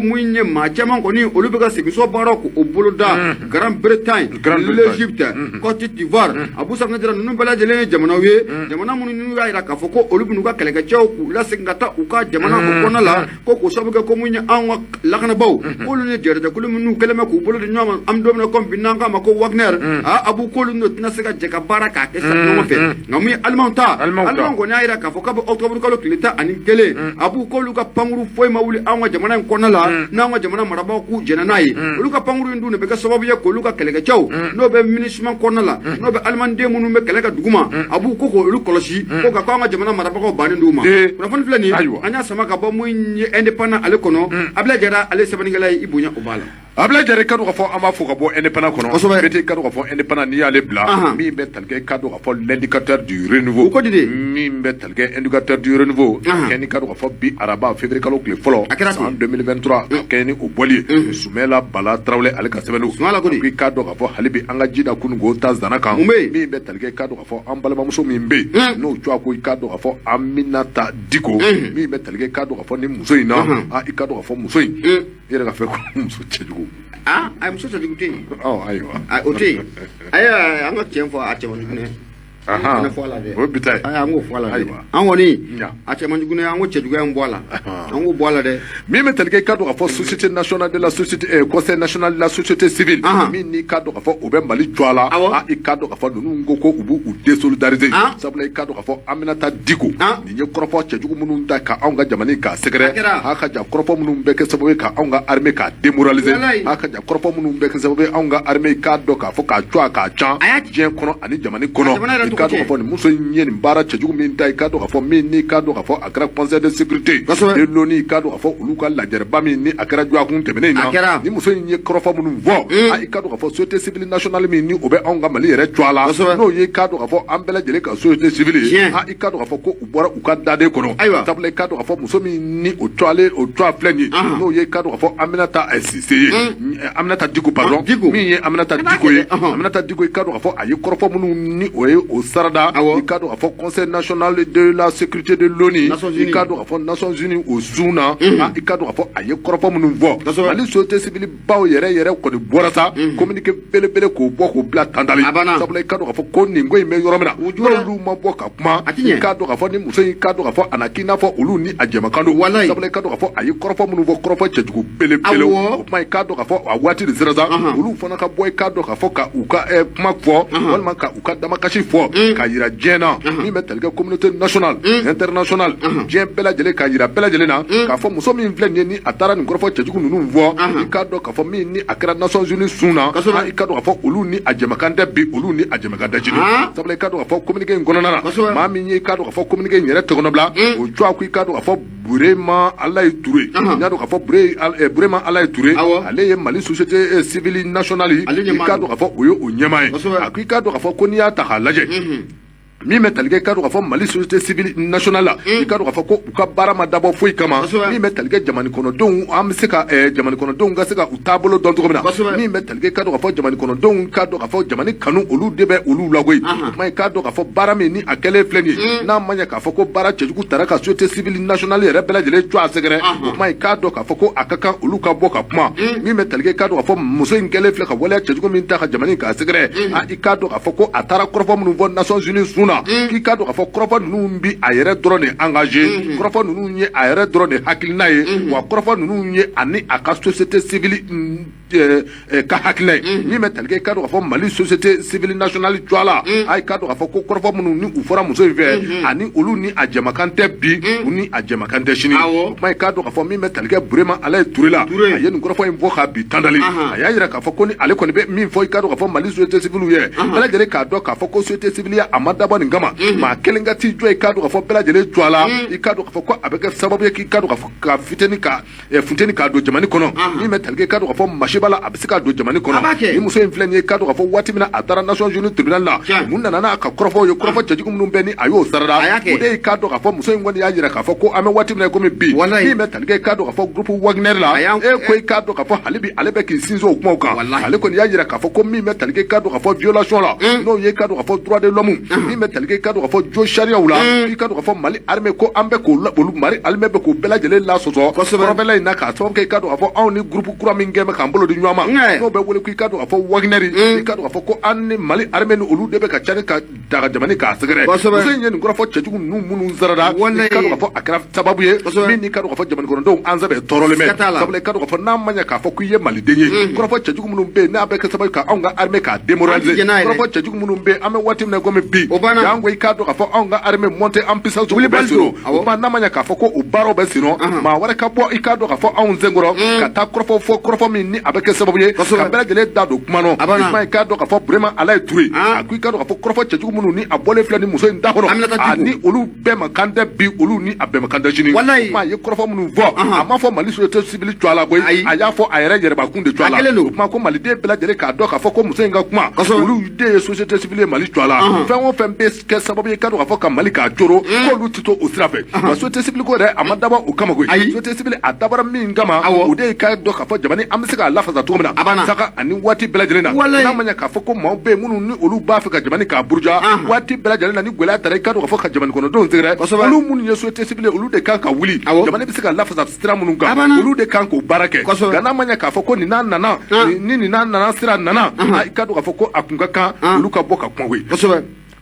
mun ye maa caman kɔni olu bɛ ka seginso baara k'o boloda Grande-Bretagne l'Égypte Côte d'Ivoire Abu Safinɛ Jara ninnu bɛɛ lajɛlen ye jamanaw ye jamana minnu n'u y'a jira k'a fɔ ko olu bɛn'u ka kɛlɛkɛcɛw k'u lasegin ka taa u ka jamana o kɔnɔna la ko k'o sababu kɛ ko mun ye anw ka lakanabaaw k'olu ni jɛrɛjɛkulu minnu kɛlen bɛ k'u bolo di ɲɔgɔn ma an bɛ don min na komi bi n'an k'a ma ko Wagner aa Abu k'olu n'o tɛna se ka jɛ ka baara k'a kɛ sa ɲɔgɔn fɛ nka mun ye Alimanw ta Alimanw kɔni y'a jira k'a fɔ k'a bɛ octobre kalo tile 11 Abu k'olu ka pankuru foyi ma wuli anw ka jamana in kɔnɔna la n'an ka jamana marabaaw k'u jɛnna n'a ye olu ka pankuru in dun de bɛ kɛ sababu ye k'olu ka kɛlɛkɛcɛw n'o bɛ MINUSMA kɔnɔna la n'o bɛ alimanden minnu bɛ kɛlɛ kɛ duguma Abu ko k'olu kɔlɔsi ko ka ko an ka jamana marabagaw bannen d'u ma kunnafoni filɛ nin ye an y'a sama ka bɔ mun ye Indépendant ale kɔnɔ Abulayi Jara ale sɛbɛnnikɛla ye i bonya o b'a la Abulayi Jara i ka dɔn k'a fɔ an b'a fɔ ka bɔ Indépendant kɔnɔ kosɛbɛ BT i ka dɔn k'a fɔ Indépendant n'i y'ale bila min bɛ tali kɛ i ka dɔn k'a fɔ l'indicateur du renouveau o ko di de min bɛ tali kɛ indicateur du renouveau ka kɛ ni ka dɔn k'a fɔ bi araba février kalo tile fɔlɔ a kɛra san 2023 ka kɛ ni o bɔli ye Sumala Bala Tarawele ale ka sɛbɛn don Sumala ko di i ka dɔn k'a fɔ hali bi an ka ji da kununko ta zana kan mun bɛ yen min bɛ tali kɛ i ka dɔn k'a fɔ an balimamuso min bɛ yen n'o tɔgɔ ko i ka dɔn k'a fɔ Aminata Diko min bɛ tali kɛ i ka dɔn k'a fɔ ni muso in na i ka dɔn k'a fɔ muso in i yɛrɛ ka fɛ ko muso cɛjugu aa a muso cɛjugu tɛ yen ayiwa o tɛ yen ayiwa an ka tiɲɛ fɔ a cɛ man jugu dɛ an fɔ a la dɛ o bi ta ye an k'o fɔ a la dɛ an kɔni a cɛ man jugu dɛ an ko cɛjuguya in bɔ a la an k'o bɔ a la dɛ min bɛ tali kɛ i ka dɔn k'a fɔ société nationale de la société conseil national de la société civile min n'i ka dɔn k'a fɔ o bɛ Mali jɔ a la i ka dɔn k'a fɔ ninnu ko ko u b'u désolidariser sabula i ka dɔn k'a fɔ Aminata Diko nin ye kɔrɔfɔ cɛjugu minnu ta ka anw ka jamana k'a sɛgɛrɛ a ka ja kɔrɔfɔ minnu bɛ kɛ sababu ye ka anw ka armée k'a démoraliser a ka ja kɔrɔfɔ minnu bɛ kɛ sababu ye anw ka armée k'a dɔn k'a fɔ k'a jɔ a k'a can diɲɛ kɔnɔ ani jamana kɔnɔ i ka dɔn k'a fɔ nin muso in ye nin baara cɛjugu min ta i ka dɔn k'a fɔ min n'i ka dɔn k'a fɔ a kɛra conseil de sécurité de l'ONU i ka dɔn k'a fɔ olu ka lajɛrɛba min ni a kɛra dɔgɔkun tɛmɛnen in na ni muso in ye kɔrɔfɔ minnu fɔ i ka dɔn k'a fɔ société civile nationale min ni o bɛ anw ka Mali yɛrɛ jɔ a la n'o ye i ka dɔn k'a fɔ an bɛɛ lajɛlen ka société civile ye i ka dɔn k'a fɔ ko u bɔra u ka daden kɔnɔ sabula i ka dɔn k'a fɔ muso min ni o tɔgɔlen o tɔgɔ filɛ nin ye n'o ye i ka dɔn k'a fɔ Aminata Sise ye Aminata Diko pardon min ye Aminata Diko ye Aminata Diko i ka dɔn k'a fɔ a ye kɔrɔfɔ minnu ni o ye o o sarada, i k'a dɔn k'a fɔ Conseil national de la sécurité de l'ONU, i k'a dɔn k'a fɔ Nations Unies o sun na, i k'a dɔn k'a fɔ a ye kɔrɔfɔ minnu fɔ, Mali société civile baw yɛrɛ yɛrɛ kɔni bɔra sa, communiqué belebele k'o bɔ k'o bila tantali. Sabula i k'a dɔn k'a fɔ ko nin ko in bɛ yɔrɔ min na, n'olu ma bɔ ka kuma, i k'a dɔn k'a fɔ ni muso in, k'a dɔn k'a fɔ a na k'i n'a fɔ olu ni a jɛmakan don. Sabula i k'a dɔn k'a fɔ a ye kɔrɔfɔ minnu fɔ, kɔrɔfɔ cɛjugu belebele. O kuma, i k'a dɔn k'a fɔ a waati de sera sa, olu fana ka bɔ, i k'a dɔn k'a fɔ ka u ka kuma fɔ, walima ka u ka damakasi fɔ k'a yira diɲɛ na, min bɛ tali kɛ communauté nationale, internationale, diɲɛ bɛɛ lajɛlen, k'a yira bɛɛ lajɛlen na k'a fɔ muso min filɛ nin ye, ni a taara nin kɔrɔfɔ cɛjugu ninnu fɔ, i k'a dɔn k'a fɔ min ni a kɛra Nations Unies sun na, i k'a dɔn k'a fɔ olu ni a jɛmakan tɛ bi, olu ni a jɛmakan tɛ sini. Sabula i k'a dɔn k'a fɔ communiqué in kɔnɔna na, maa min ye, i k'a dɔn k'a fɔ communiqué in yɛrɛ tɛgɛnɔ bila, o jɔ ko i k'a dɔn k'a fɔ Burema Alayi Ture. N y'a dɔn k'a fɔ Burema Alayi Ture, ale ye Mali société civile nationale, i k'a dɔn k'a fɔ o ye o ɲɛmaa ye. A ko i k'a dɔn k'a fɔ ko n'i y'a ta k'a lajɛ, min bɛ tali kɛ, i k'a dɔn k'a fɔ Mali société civile nationale la, i k'a dɔn k'a fɔ ko u ka baara ma dabɔ foyi kama min bɛ tali kɛ jamana kɔnɔdenw, an bɛ se ka jamana kɔnɔdenw ka se ka u taabolo dɔn cogo min na, min bɛ tali kɛ, i k'a dɔn k'a fɔ jamana kɔnɔdenw k'a dɔn k'a fɔ jamana kanu, olu de bɛ olu la koyi. O kuma, i k'a dɔn k'a fɔ baara min ni a kɛlen filɛ nin ye, n'a ma ɲɛ k'a fɔ ko baara cɛjugu taara ka société civile nationale yɛrɛ bɛɛ lajɛlen jɔ a sɛgɛrɛ, o kuma, i k'a dɔn k'a fɔ ko a ka kan olu ka bɔ ka kuma. Min bɛ tali kɛ, i k'a dɔn k'a fɔ muso in kɛlen filɛ ka waleya cɛjugu min ta ka jamana in k'a sɛgɛrɛ, i k'a dɔn k'a fɔ ko a taara kɔrɔfɔ minnu fɔ Nations Unies sun na, k'i k'a dɔn k'a fɔ kɔrɔfɔ ninnu bi a yɛrɛ dɔrɔn de engagé, kɔrɔfɔ ninnu ye a yɛrɛ dɔrɔn de hakilina ye, wa kɔrɔfɔ ninnu ye ani a ka société civile ka hakilina ye. Min bɛ tali kɛ, i k'a dɔn k'a fɔ Mali société civile nationale jɔ a la, a i k'a dɔn k'a fɔ ko kɔrɔfɔ minnu ni u fɔra muso in fɛ, ani olu ni a jɛmakan tɛ bi, u ni a jɛmakan tɛ sini. O kuma, i k'a dɔn k'a fɔ min bɛ tali kɛ Burema Alayi Ture la, a ye nin kɔrɔfɔ in fɔ k'a bi tandali. A y'a jira k'a fɔ ko ni ale kɔni bɛ min fɔ, i k'a dɔn k'a fɔ Mali société civile ye bɛɛ lajɛlen k'a dɔn k'a fɔ ko société civile a ma dabɔ nin kama, maa kelen ka t'i jɔ, i k'a dɔn k'a fɔ bɛɛ lajɛlen jɔ a la, i k'a dɔn k'a fɔ ko a bɛ kɛ sababu ye k'i k'a dɔn k'a fɔ ka fitini ka funteni k'a don jamana kɔnɔ. Min bɛ tali kɛ, i k'a dɔn k'a fɔ masiba la, a bɛ se k'a don jamana kɔnɔ. Ni muso in filɛ nin ye, i k'a dɔn k'a fɔ waati min na a taara Nations Unies tribunal la, mun nana n'a ka kɔrɔfɔw ye? Kɔrɔfɔ cɛjugu minnu bɛ ni a y'o sarada, o de ye, i k'a dɔn k'a fɔ muso in kɔni y'a jira k'a fɔ ko an bɛ waati min na komi bi, min bɛ tali kɛ, i k'a dɔn k'a fɔ groupe Wagner la, e ko i k'a dɔn k'a fɔ hali bi ale bɛ k'i sinsin o kumaw kan. Ale kɔni y'a jira k'a fɔ ko min bɛ tali kɛ, i k'a dɔn k'a fɔ violation la, n'o ye, i k'a dɔn k'a fɔ droit de l'homme, min bɛ tali kɛ, i k'a dɔn k'a fɔ jo sariyaw la, i k'a dɔn k'a fɔ Mali armée, ko an bɛ k'o olu Mali armée bɛ k'o bɛɛ lajɛlen lasɔsɔ kɔrɔnfɛla in na, k'a sababu kɛ, i k'a dɔn k'a fɔ anw ni groupe kura min kɛn bɛ k'an bolo di ɲɔgɔn ma, n'o bɛ wele ko, i k'a dɔn k'a fɔ Wagner, i k'a dɔn k'a fɔ ko an ni Mali armée ni olu de bɛ ka cari ka daga jamana k'a sɛgɛrɛ. Muso in ye nin kɔrɔfɔ cɛjugu ninnu minnu sarada, i k'a dɔn k'a fɔ a kɛra sababu ye min n'i k'a dɔn k'a fɔ jamana kɔnɔdenw an sɛbɛ tɔɔrɔlen bɛ. Sabula i k'a dɔn k'a fɔ n'a ma ɲɛ k'a fɔ k'i ye maliden ye, kɔrɔfɔ cɛjugu minnu bɛ yen n'a bɛ kɛ sababu ye ka anw ka armée k'a démoraliser, kɔrɔfɔ cɛjugu minnu bɛ yen, an bɛ waati min na komi bi, janko i k'a dɔn k'a fɔ anw ka armée montée en puissance bɛ sen, o tuma n'a ma ɲɛ k'a fɔ ko o baaraw bɛ sen, maa wɛrɛ ka bɔ, i k'a dɔn k'a fɔ anw senkɔrɔ ka taa kɔrɔfɔ fɔ, kɔrɔfɔ min ni a bɛ kɛ sababu ye ka bɛɛ lajɛlen da don kuma nɔ. I k'a dɔn k'a fɔ Burema Alayi Ture, a ko i k'a dɔn k'a fɔ kɔrɔfɔ cɛjugu minnu ni a bɔlen filɛ ni muso in da kɔnɔ, a ni olu bɛɛ ma kan tɛ bi, olu ni a bɛɛ ma kan tɛ sini. Kuma a ye kɔrɔfɔ minnu fɔ, a ma fɔ Mali société civile jɔ a la koyi, a y'a fɔ a yɛrɛ yɛrɛbakun de jɔ a la. O kuma ko maliden bɛɛ lajɛlen k'a dɔn k'a fɔ ko muso in ka kuma, olu de ye société civile ye Mali jɔ a la, fɛn o fɛn bɛ kɛ sababu ye k'a dɔn k'a fɔ ka Mali k'a coro, k'olu tɛ to o sira fɛ. Wa société civile ko yɛrɛ, a ma dabɔ o kama koyi. Société civile a dabɔra min kama, o de ye k'a dɔn k'a fɔ jamana an bɛ se k'a lafasa cogo min na sanga ani waati bɛɛ lajɛlen na, n'a ma ɲɛ k'a fɔ ko maaw bɛ yen minnu ni olu b'a fɛ ka jamana k'a buruja waati bɛɛ lajɛlen na, ni gɛlɛya taara, i k'a dɔn k'a fɔ ka jamana kɔnɔdenw sɛgɛrɛ, olu minnu ye société civile, olu de kan ka wuli jamana bɛ se ka lafasa sira minnu kan, olu de kan k'o baara kɛ. Nka n'a ma ɲɛ k'a fɔ ko nin n'a nana, ni nin n'a nana sira nana, i k'a dɔn k'a fɔ ko a kun ka kan olu ka bɔ ka kuma koyi.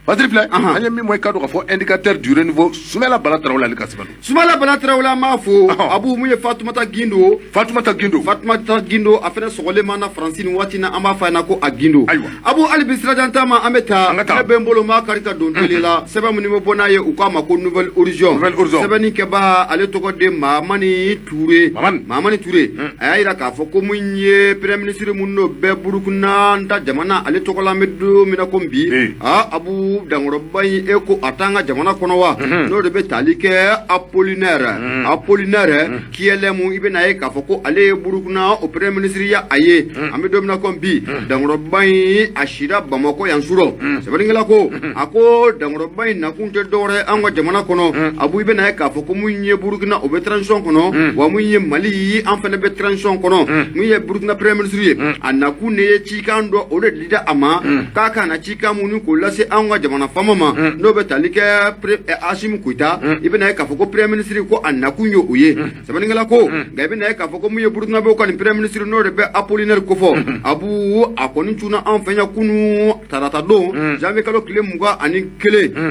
Basiri filɛ, an ye min bɔ, i k'a dɔn k'a fɔ Indicateur du renouveau, Sumala Bala Tarawele, ale ka sɛbɛn don. Sumala Bala Tarawele, an b'a fo. Abu, mun ye Fatumata Gindo? Fatumata Gindo. Fatumata Gindo, a fana sɔgɔlen ma na Faransi nin waati na, an b'a fɔ a ɲɛna ko a Gindo. Ayiwa. Abu, hali bi sirajan taama, an bɛ taa. An ka taa. Ne bɛ n bolo n b'a kari ka don tele la, sɛbɛn minnu bɛ bɔ n'a ye, u k'a ma ko Nouvel Horizon. Nouvel Horizon. Sɛbɛnni kɛbaa, ale tɔgɔ de Mahamani Ture. Mahamani. Mahamani Ture, a y'a jira k'a fɔ ko mun ye premier ministre mun n'o bɛ Burukina ta jamana, ale tɔgɔ la, an bɛ don min na komi bi, aa Abu, dankɔrɔba in, e ko a t'an ka jamana kɔnɔ wa? N'o de bɛ tali kɛ Apollinaire, Apollinaire Kyelem, i bɛna ye k'a fɔ ko ale ye Burukina o premier ministre ya a ye. An bɛ don min na komi bi, dankɔrɔba in a sira Bamakɔ yan surɔ. Sɛbɛnnikɛla ko, a ko dankɔrɔba in nakun tɛ dɔwɛrɛ an ka jamana kɔnɔ. Abu, i bɛna ye k'a fɔ ko mun ye Burukina, o bɛ transition kɔnɔ, wa mun ye Mali, an fana bɛ transition kɔnɔ. Mun ye Burukina premier ministre ye, a nakun de ye cikan dɔ o de dira a ma k'a ka na cikan mun k'o lase an ka jamana. jamana faama ma n'o bɛ tali kɛ Assimi Goïta i bɛna ye k'a fɔ ko premier ministre ko a nakun ye o ye sɛbɛnnikɛla ko nka i bɛna ye k'a fɔ ko mun ye Burukinabew ka nin premier ministre n'o de bɛ Apollinaire kofɔ Abu a kɔni cunna an fɛ yan kunun tarata don janvier kalo tile 21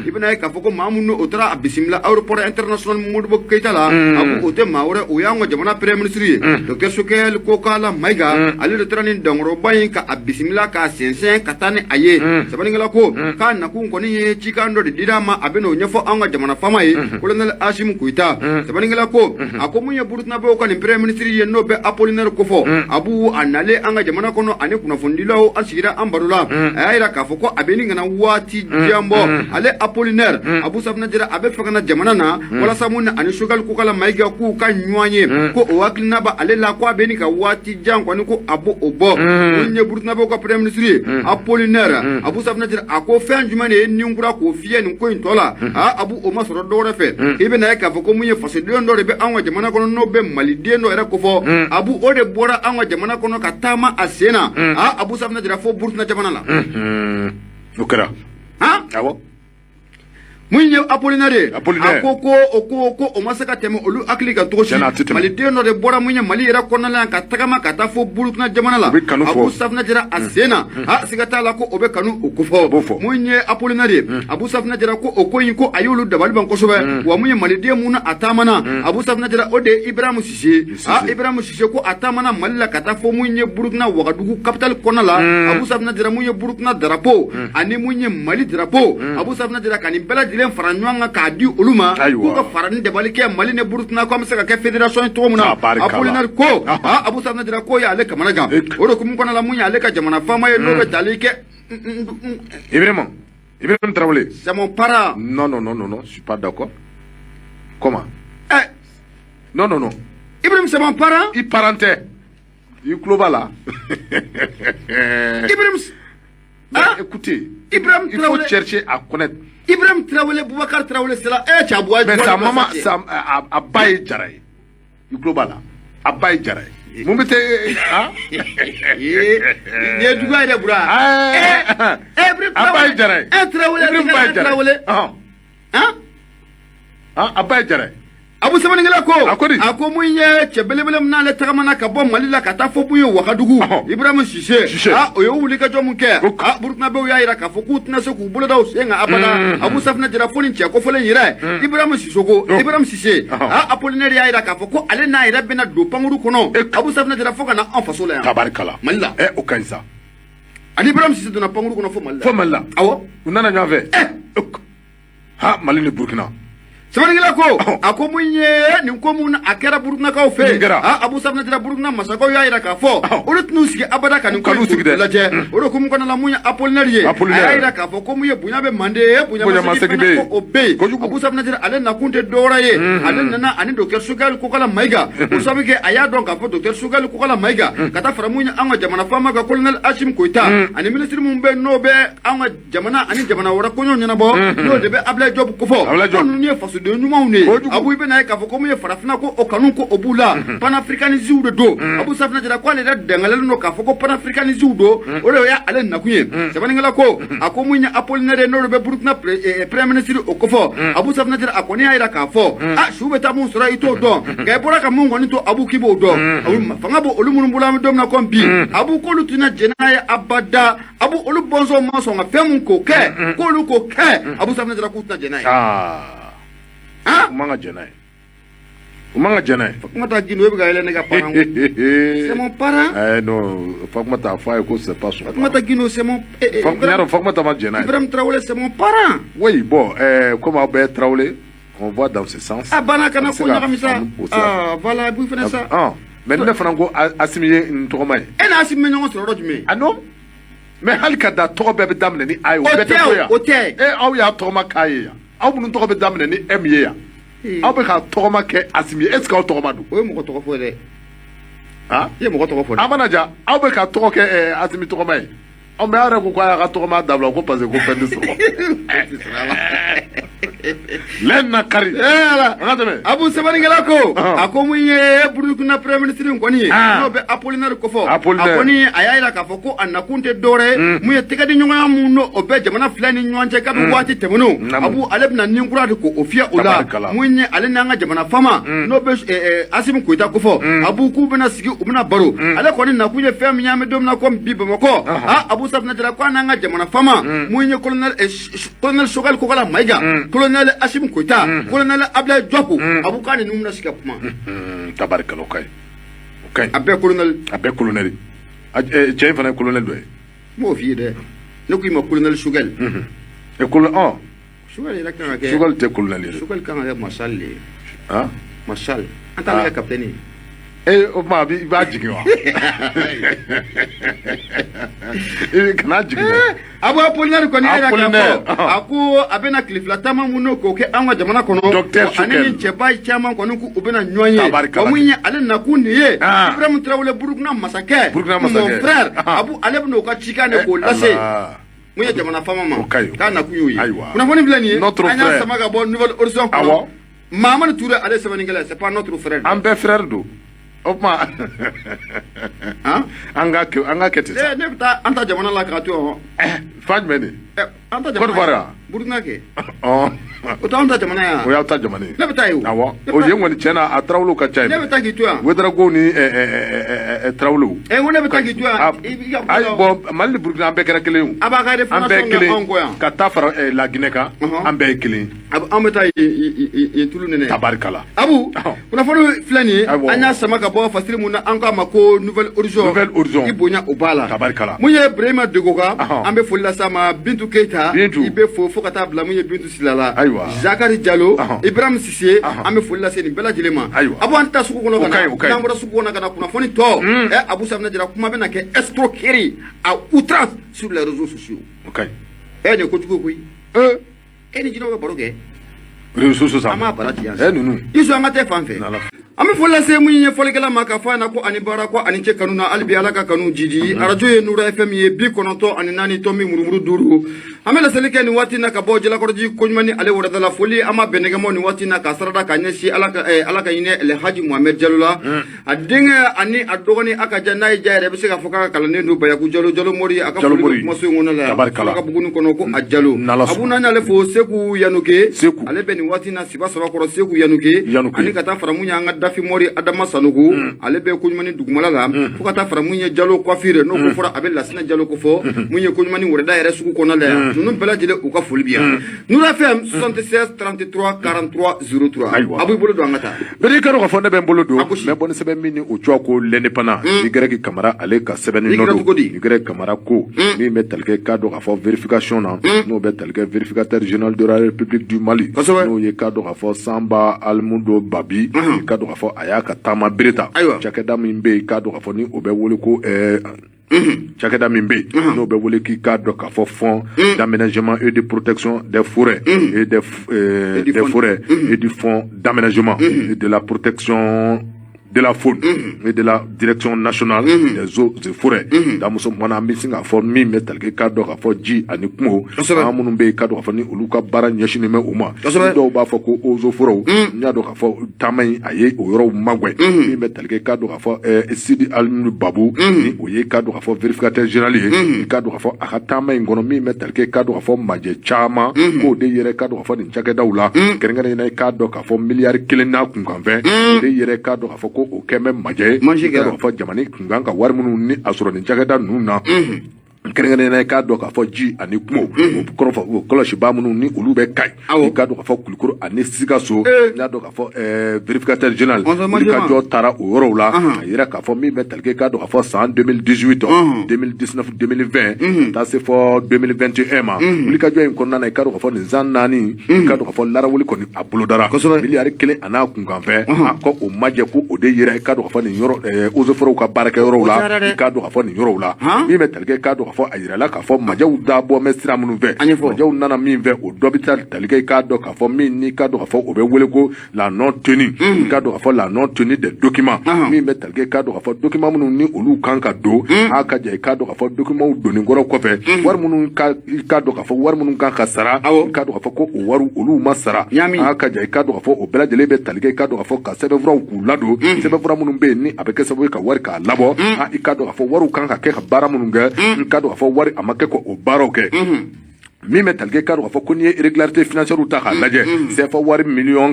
i bɛna ye k'a fɔ ko maa minnu o taara a bisimila aéroport international Modibo Keïta la Abu o tɛ maa wɛrɛ o y'an ka jamana premier ministre ye docteur Choguel Kokalla Maïga ale de taara nin dankɔrɔba in ka a bisimila k'a sɛnsɛn ka taa ni a ye sɛbɛnnikɛla ko k'a nakun kɔni ye cikan dɔ de dira a ma a bɛna o ɲɛfɔ an ka jamana faama ye colonel Assimi Goïta sɛbɛnnikɛla ko a ko mun ye Burukinabew ka nin premier ministre ye n'o bɛ Apollinaire kofɔ Abu a nalen an ka jamana kɔnɔ ani kunnafonidilaw an sigira an baro la a y'a jira k'a fɔ ko a bɛ nin ka na waati jan bɔ ale Apollinaire Abu Safinɛ Jara a bɛ fɛ ka na jamana na walasa mun ani Choguel Kokalla Maïga k'u ka ɲɔgɔn ye ko o hakilina bɛ ale la ko a bɛ nin ka waati jan kɔni ko a b'o o bɔ mun ye Burukinabew ka premier ministre ye Apollinaire Abu Safinɛ Jara a ko fɛn jumɛn de ye nin kura k'o fiyɛ nin ko in tɔ la Abu o ma sɔrɔ dɔwɛrɛ fɛ i bɛna ye k'a fɔ ko mun ye fasoden dɔ de bɛ an ka jamana kɔnɔ n'o bɛ maliden dɔ yɛrɛ kofɔ Abu o de bɔra an ka jamana kɔnɔ ka taama a sen na Abu Safinɛ Jara fo Burukina jamana la o kɛra awɔ mun ye Apollinaire ye a ko ko o ko ko o ma se ka tɛmɛ olu hakili kan cogo si maliden dɔ de bɔra mun ye Mali yɛrɛ kɔnɔna la yan ka tagama ka taa fo Burukina jamana la Abu Safinɛ Jara a sen na siga t'a la ko o bɛ kanu o kofɔ mun ye Apollinaire ye Abu Safinɛ Jara ko o ko in ko a y'olu dabali ban kosɛbɛ wa mun ye maliden mun a taamana Abu Safinɛ Jara o de ye Ibrahim Sise Ibrahim Sise ko a taamana Mali la ka taa fo mun ye Burukina Wagadugu capitale kɔnɔna la Abu Safinɛ Jara mun ye Burukina drapeau ani mun ye Mali drapeau Abu Safinɛ Jara ka nin bɛɛ lajɛlen fara ɲɔgɔn kan k'a di olu ma k'u ka fara ni dabali kɛ Mali ni Burukina ko an bɛ se ka kɛ fédération ye cogo min na Apollinaire ko Abu Safinɛ Jara ko y'ale kamana gan o de hukumu kɔnɔna la mun y'ale ka jamana faama ye n'o bɛ tali kɛ Ibrahim Traoré. C'est mon parent. Non, non, non, non, non, je suis pas d'accord. Comment? Non, non, non. Ibrahim, c'est mon parent. I parent tɛ. I tulo b'a la. Ibrahim. Mais écoutez, Ibrahim il faut chercher à connaître. Ibrahim Traoré, Boubacar Traoré, c'est là. Eh, Tchabouaï. Mais sa maman, a ba ye Jara ye. I tulo b'a la. A ba ye Jara ye. Mun bɛ tɛ ah? Nin ye juguya yɛrɛ Bura. Ibrahim A ba ye Jara ye. Traoré, Ibrahim ba ye Jara ye. Traoré. Hein? A ba ye Jara ye. Abu sɛbɛnnikɛla ko A ko di? A ko mun ye cɛ belebele min n'ale tagamana ka bɔ Mali la ka taa fo mun ye Wagadugu Ibrahim Sise o ye wulikajɔ mun kɛ Burukinabew y'a jira k'a fɔ k'u tɛna se k'u bolo da u sen kan abada Abu Safinɛ Jara fo nin cɛ kofɔlen yɛrɛ Ibrahim Sisoko Ibrahim Sise Apollinaire y'a jira k'a fɔ ko ale n'a yɛrɛ bɛna don pankuru kɔnɔ Abu Safinɛ Jara fo ka na an faso la yan Tabarikala. Mali la. O ka ɲi sa. Ani Ibrahim Sise donna pankuru kɔnɔ fo Mali la. Fo Mali la. Awɔ. U nana ɲɔgɔn fɛ. Ha Mali ni Burukina. Sɛbɛnnikɛla ko a ko mun ye nin ko mun a kɛra Burukinakaw fɛ Abu Safinɛ Jara Burukina masakaw y'a jira k'a fɔ olu tɛn'u sigi abada ka nin ko in lajɛ o de hukumu kɔnɔna la mun ye Apollinaire ye a y'a jira k'a fɔ ko mun ye bonya bɛ Manden ye bonya masegin fana ko o bɛ yen Abu Safinɛ Jara ale nakun tɛ dɔwɛrɛ ye ale nana ani docteur Choguel Kokalla Maïga o sababu kɛ a y'a dɔn k'a fɔ docteur Choguel Kokalla Maïga ka taa fara mun ye an ka jamana faama kan colonel Assimi Goïta ani ministre mun bɛ n'o bɛ an ka jamana ani jamana wɛrɛ koɲɛw ɲɛnabɔ n'o de bɛ Abdoulaye Diop kofɔ ko ninnu ye fasoden ɲumanw de ye Abu i bɛna ye k'a fɔ ko mun ye farafinna ko o kanu ko o b'u la panafricanistes de don Abu Safinɛ Jara ko ale yɛrɛ dangalen don k'a fɔ ko panafricanistes don o de y'ale nakun ye sɛbɛnnikɛla ko a ko mun ye Apollinaire ye n'o de bɛ Burukina premier ministre o kofɔ Abu Safinɛ Jara a kɔni y'a jira k'a fɔ su bɛ taa mun sɔrɔ i t'o dɔn nka i bɔra ka mun kɔni to Abu k'i b'o dɔn fanga b'o olu minnu bolo an bɛ don min na komi bi Abu k'olu tɛna jɛn n'a ye abada Abu olu bɔnsɔn ma sɔn ka fɛn mun k'o kɛ k'olu k'o kɛ Abu Safinɛ Jara k'u tɛna jɛn n'a ye. U man ka jɛn n'a ye. U man ka jɛn n'a ye. Fatumata Guindo e bɛ ka yɛlɛ ne ka parent c'est mon parent. Non, Fatumata a fɔ a ye ko c'est pas son parent. Fatumata Guindo c'est mon. Fatumata ma jɛn n'a ye. Ibrahim Traoré c'est mon parent. Oui, bon, comme aw bɛɛ Traoré, on voit dans ce sens. A banna kana ko ɲagami sa. Voilà, i b'i fana sa. Mais ne fana ko Assimi ye n tɔgɔma ye. E n'Assimi bɛ ɲɔgɔn sɔrɔ yɔrɔ jumɛn? Ah non. Mais hali ka da tɔgɔ bɛɛ bɛ daminɛ ni A ye. O tɛ o tɛ. Aw y'a tɔgɔma k'a ye yan. Aw minnu tɔgɔ bɛ daminɛ ni M ye yan. Aw bɛ ka tɔgɔma kɛ Assimi ye est ce que aw tɔgɔma don? O ye mɔgɔ tɔgɔ fɔ ye dɛ. I ye mɔgɔ tɔgɔ fɔ dɛ. A mana ja aw bɛ ka tɔgɔ kɛ Assimi tɔgɔma ye. Mais aw yɛrɛ ko k'a y'a ka tɔgɔma dabila ko parce que ko fɛn tɛ sɔrɔ. Lɛ na kari. Ala. An ka tɛmɛ. Abu sɛbɛnnikɛla ko a ko mun ye Burukina premier ministre in kɔni ye, n'o bɛ Apollinaire kofɔ, a kɔni a y'a jira k'a fɔ ko a nakun tɛ dɔwɛrɛ ye, mun ye tɛgɛdiɲɔgɔnya mun n'o o bɛ jamana fila ni ɲɔgɔn cɛ kabi waati tɛmɛnenw. Abu, ale bɛna nin kura de k'o fiyɛ o la. Mun ye ale n'an ka jamana faama, n'o bɛ Asimi Goyita kofɔ, Abu, k'u bɛna sigi, u bɛna baro. Ale kɔni nakun ye fɛn min ye, an bɛ don min na komi bi, Bamakɔ, Abu Safinɛ Jara ko an n'an ka jamana faama, mun ye colonel Choguel Kokala Maïga, colonel Assimi Goïta, colonel Abdoulaye Diop, Abu, k'a ni ninnu bɛna sigi ka kuma. Tabarikala, o ka ɲi, o ka ɲi. A bɛɛ colonel. A bɛɛ colonel. Cɛ in fana ye colonel dɔ ye. N b'o f'i ye dɛ, ne ko i ma colonel Choguel. Colonel ɔ. Choguel yɛrɛ kan ka kɛ. Choguel tɛ colonel ye. Choguel kan ka kɛ maréchal de ye. Maréchal, an t'ale kɛ capitaine ye. Ee, o tuma i b'a jigin wa? I kana jigin dɛ. Abu, Apollinaire kɔni y'a jira k'a fɔ a ko a bɛna tile 2 taama mun n'o k'o kɛ an ka jamana kɔnɔ. Docteur Ani ni cɛba caman kɔni k'u bɛna ɲɔgɔn ye. Wa mun ye ale nakun nin ye, Ibrahim Traoré, Burukina masakɛ, Burukina masakɛ, mon frère, Abu, ale bɛna o ka cikan de k'o lase mun ye jamana faama ma, k'a nakun y'o ye. Kunnafoni filɛ nin ye, an y'a sama ka bɔ Nouvel Horizon kɔnɔ. Mahamani Touré, ale sɛbɛnnikɛla, c'est pas notre frère. An bɛɛ frère don. O tuma an ka kɛ, an ka kɛ ten sa. Ne bɛ taa an ta jamana la k'a to yan. Fan jumɛn de? An ta jamana. Côte d'Ivoire wa? Burukina kɛ. O t'anw ta jamana yan. O y'aw ta jamana ye. Ne bɛ taa yen o. Awɔ, o yen kɔni tiɲɛ na, a Tarawelew ka ca yen. Ne bɛ taa k'i to yan. Ouédraogo ni Tarawelew. Ɛ, n ko ne bɛ taa k'i to yan. Ayi, bon, Mali ni Burukina, an bɛɛ kɛra kelen ye o. A b'a ka An bɛɛ kelen ka taa fara La Guinée kan, an bɛɛ ye kelen ye. An bɛ taa yen tulu nɛnɛ. Tabarikala. Abu, kunnafoni filɛ nin ye, an y'a sama ka bɔ fasiri mun na, an k'a ma ko Nouvel Horizon. Nouvel Horizon. I bonya o b'a la. Tabarikala. Mun ye Burema Degoka, an bɛ foli las'a ma. Bintu Keyita, i bɛ fo fo ka taa bila mun ye Bintu Sila la. Ayiwa. Zakari Jalo, Ibrahim Sise, an bɛ foli lase nin bɛɛ lajɛlen ma. Ayiwa. Abu, an tɛ taa sugu kɔnɔ ka na, n'an bɔra sugu kɔnɔ ka na, kunnafoni tɔ, ɛ, Abu Safinɛ Jara, kuma bɛna kɛ escroquerie à outrance sur les réseaux sociaux. O ka ɲi. Ɛ, nin ye kojugu koyi. E ni jinɛw bɛ baro kɛ. Réseaux sociaux sanfɛ. An b'a bara ci yan. Ɛ, ninnu. Isu, an ka tɛ fan fɛ. An bɛ foli lase mun ye fɔlikɛla ma, k'a fɔ a ɲɛna ko ani baara, ko ani cɛ kanu na, hali bi Ala ka kanu jiji. Arajo ye Nura FM ye, 94.5. An bɛ laseli kɛ nin waati na ka bɔ Jalakɔrɔji koɲuman ni ale wɛrɛda la. Foli an ma bɛn nɛgɛmɔ nin waati na ka sarada ka ɲɛsin Ala ka Ala ka hinɛ Alhaji Mohamed Jalo la, a denkɛ ani a dɔgɔnin, a ka ja n'a ye ja yɛrɛ, i bɛ se k'a fɔ k'a ka kalanden don, Bayaku Jalo, Jalo Mori, a ka foli bɛ kumaso in kɔnɔ la yan, ka Buguni kɔnɔ, ko a Jalo. Abu, n'an y'ale fo, Seku Yanuke, ale bɛ nin waati na Siba Sabakɔrɔ, Seku Yanuke, ani ka taa fara mun ye an ka Dafi Mori Adama Sanogo, ale bɛ koɲuman dugumala la, fo ka taa fara mun ye Jalo coiffure, n'o ko fɔra, a bɛ Lasina Jalo ko fɔ, mun ye koɲuman wɛrɛda yɛrɛ sugu kɔnɔ la yan. Ninnu bɛɛ lajɛlen, u ka foli bi yan. Nura FM, 76 33 43 03. Ayiwa. A b'i bolo don, an ka taa. Bɛɛ ka dɔn k'a fɔ ne bɛ n bolo don, n bɛ bɔ ni sɛbɛn min ni o tɔgɔ ko L'Indépendant, Y Kamara, ale ka sɛbɛnni nɔ don. Y Kamara ko min bɛ tali kɛ, k'a dɔn k'a fɔ vérification na, n'o bɛ tali kɛ vérificateur général de la République du Mali, n'o ye k'a dɔn k'a fɔ Sanba Alimudo Babi, k'a dɔn k'a fɔ a y'a ka taama bere ta. Cakɛda min bɛ yen, k'a dɔn k'a fɔ ni o bɛ wele ko cakɛda min bɛ yen, n'o bɛ wele k'i k'a dɔn k'a fɔ Fonds d'aménagement et de protection des forêts et des forêts et du Fonds d'aménagement et de la protection de la faune et de la Direction nationale des eaux et forêts. Damuso mana, an bɛ sin k'a fɔ min bɛ tali kɛ, k'a dɔn k'a fɔ ji ani kungo, an minnu bɛ yen, k'a dɔn k'a fɔ ni olu ka baara ɲɛsinnen bɛ o ma, dɔw b'a fɔ ko eaux et forêts, n y'a dɔn k'a fɔ taama in, a ye o yɔrɔw magɛn. Min bɛ tali kɛ, k'a dɔn k'a fɔ Sidi Alimu Babu, ni o ye k'a dɔn k'a fɔ vérificateur général ye, k'a dɔn k'a fɔ a ka taama in kɔnɔ, min bɛ tali kɛ, k'a dɔn k'a fɔ majɛ caman k'o de yɛrɛ, k'a dɔn k'a fɔ nin cakɛdaw la, kɛrɛnkɛrɛnnenya la, k'a dɔn k'a fɔ miliyari 1 n'a kunkanfɛn o de yɛrɛ, k'a dɔn k'a fɔ ko o kɛn bɛ majɛ ye, k'a dɔn k'a fɔ jamana kun kan ka wari minnu ni a sɔrɔ nin cakɛda ninnu na, kɛrɛnkɛrɛnnenya, k'a dɔn k'a fɔ ji ani kungo, o kɔrɔfɔ o kɔlɔsibaa minnu ni olu bɛ Kayi, k'a dɔn k'a fɔ Kulukoro ani Sikaso, n y'a dɔn k'a fɔ vérificateur général wulikajɔ taara o yɔrɔw la, a yira k'a fɔ min bɛ tali kɛ, k'a dɔn k'a fɔ san 2018, 2019, 2020, ka taa se fɔ 2021 ma, wulikajɔ in kɔnɔna na, i k'a dɔn k'a fɔ nin san 4, i k'a dɔn k'a fɔ larawuli kɔni a bolodara miliyari 1 a n'a kunkanfɛn, a ko o majɛ ko o de yira, i k'a dɔn k'a fɔ nin yɔrɔ eaux et forêts ka baarakɛyɔrɔw la, i k'a dɔn k'a fɔ nin yɔrɔw la, min bɛ tali kɛ, k'a dɔn k'a fɔ fɔ a yirala k'a fɔ majɛw dabɔ bɛ sira minnu fɛ, majɛw nana min fɛ, o dɔ bɛ taa tali kɛ i k'a dɔn k'a fɔ min n'i k'a dɔn k'a fɔ o bɛ wele ko la non tenue, i k'a dɔn k'a fɔ la non tenue des documents, min bɛ tali kɛ i k'a dɔn k'a fɔ document minnu ni olu kan ka don, a ka jɛ i k'a dɔn k'a fɔ documentw donni kɔrɔ kɔfɛ, wari minnu ka i k'a dɔn k'a fɔ wari minnu kan ka sara, i k'a dɔn k'a fɔ ko o wari olu ma sara. A ka jɛ i k'a dɔn k'a fɔ o bɛɛ lajɛlen bɛ tali kɛ i k'a dɔn k'a fɔ ka sɛbɛnfuraw k'u ladon, sɛbɛnfura minnu bɛ yen ni a bɛ kɛ sababu ye ka wari k'a labɔ, i k'a dɔn k'a fɔ wariw kan ka kɛ ka baara minnu kɛ, i k'a dɔn k'a fɔ wari a ma kɛ k'o baaraw kɛ. Min bɛ tali kɛ i k'a dɔn k'a fɔ ko n'i ye irrégularité financière ta k'a lajɛ, CFA wari 100 million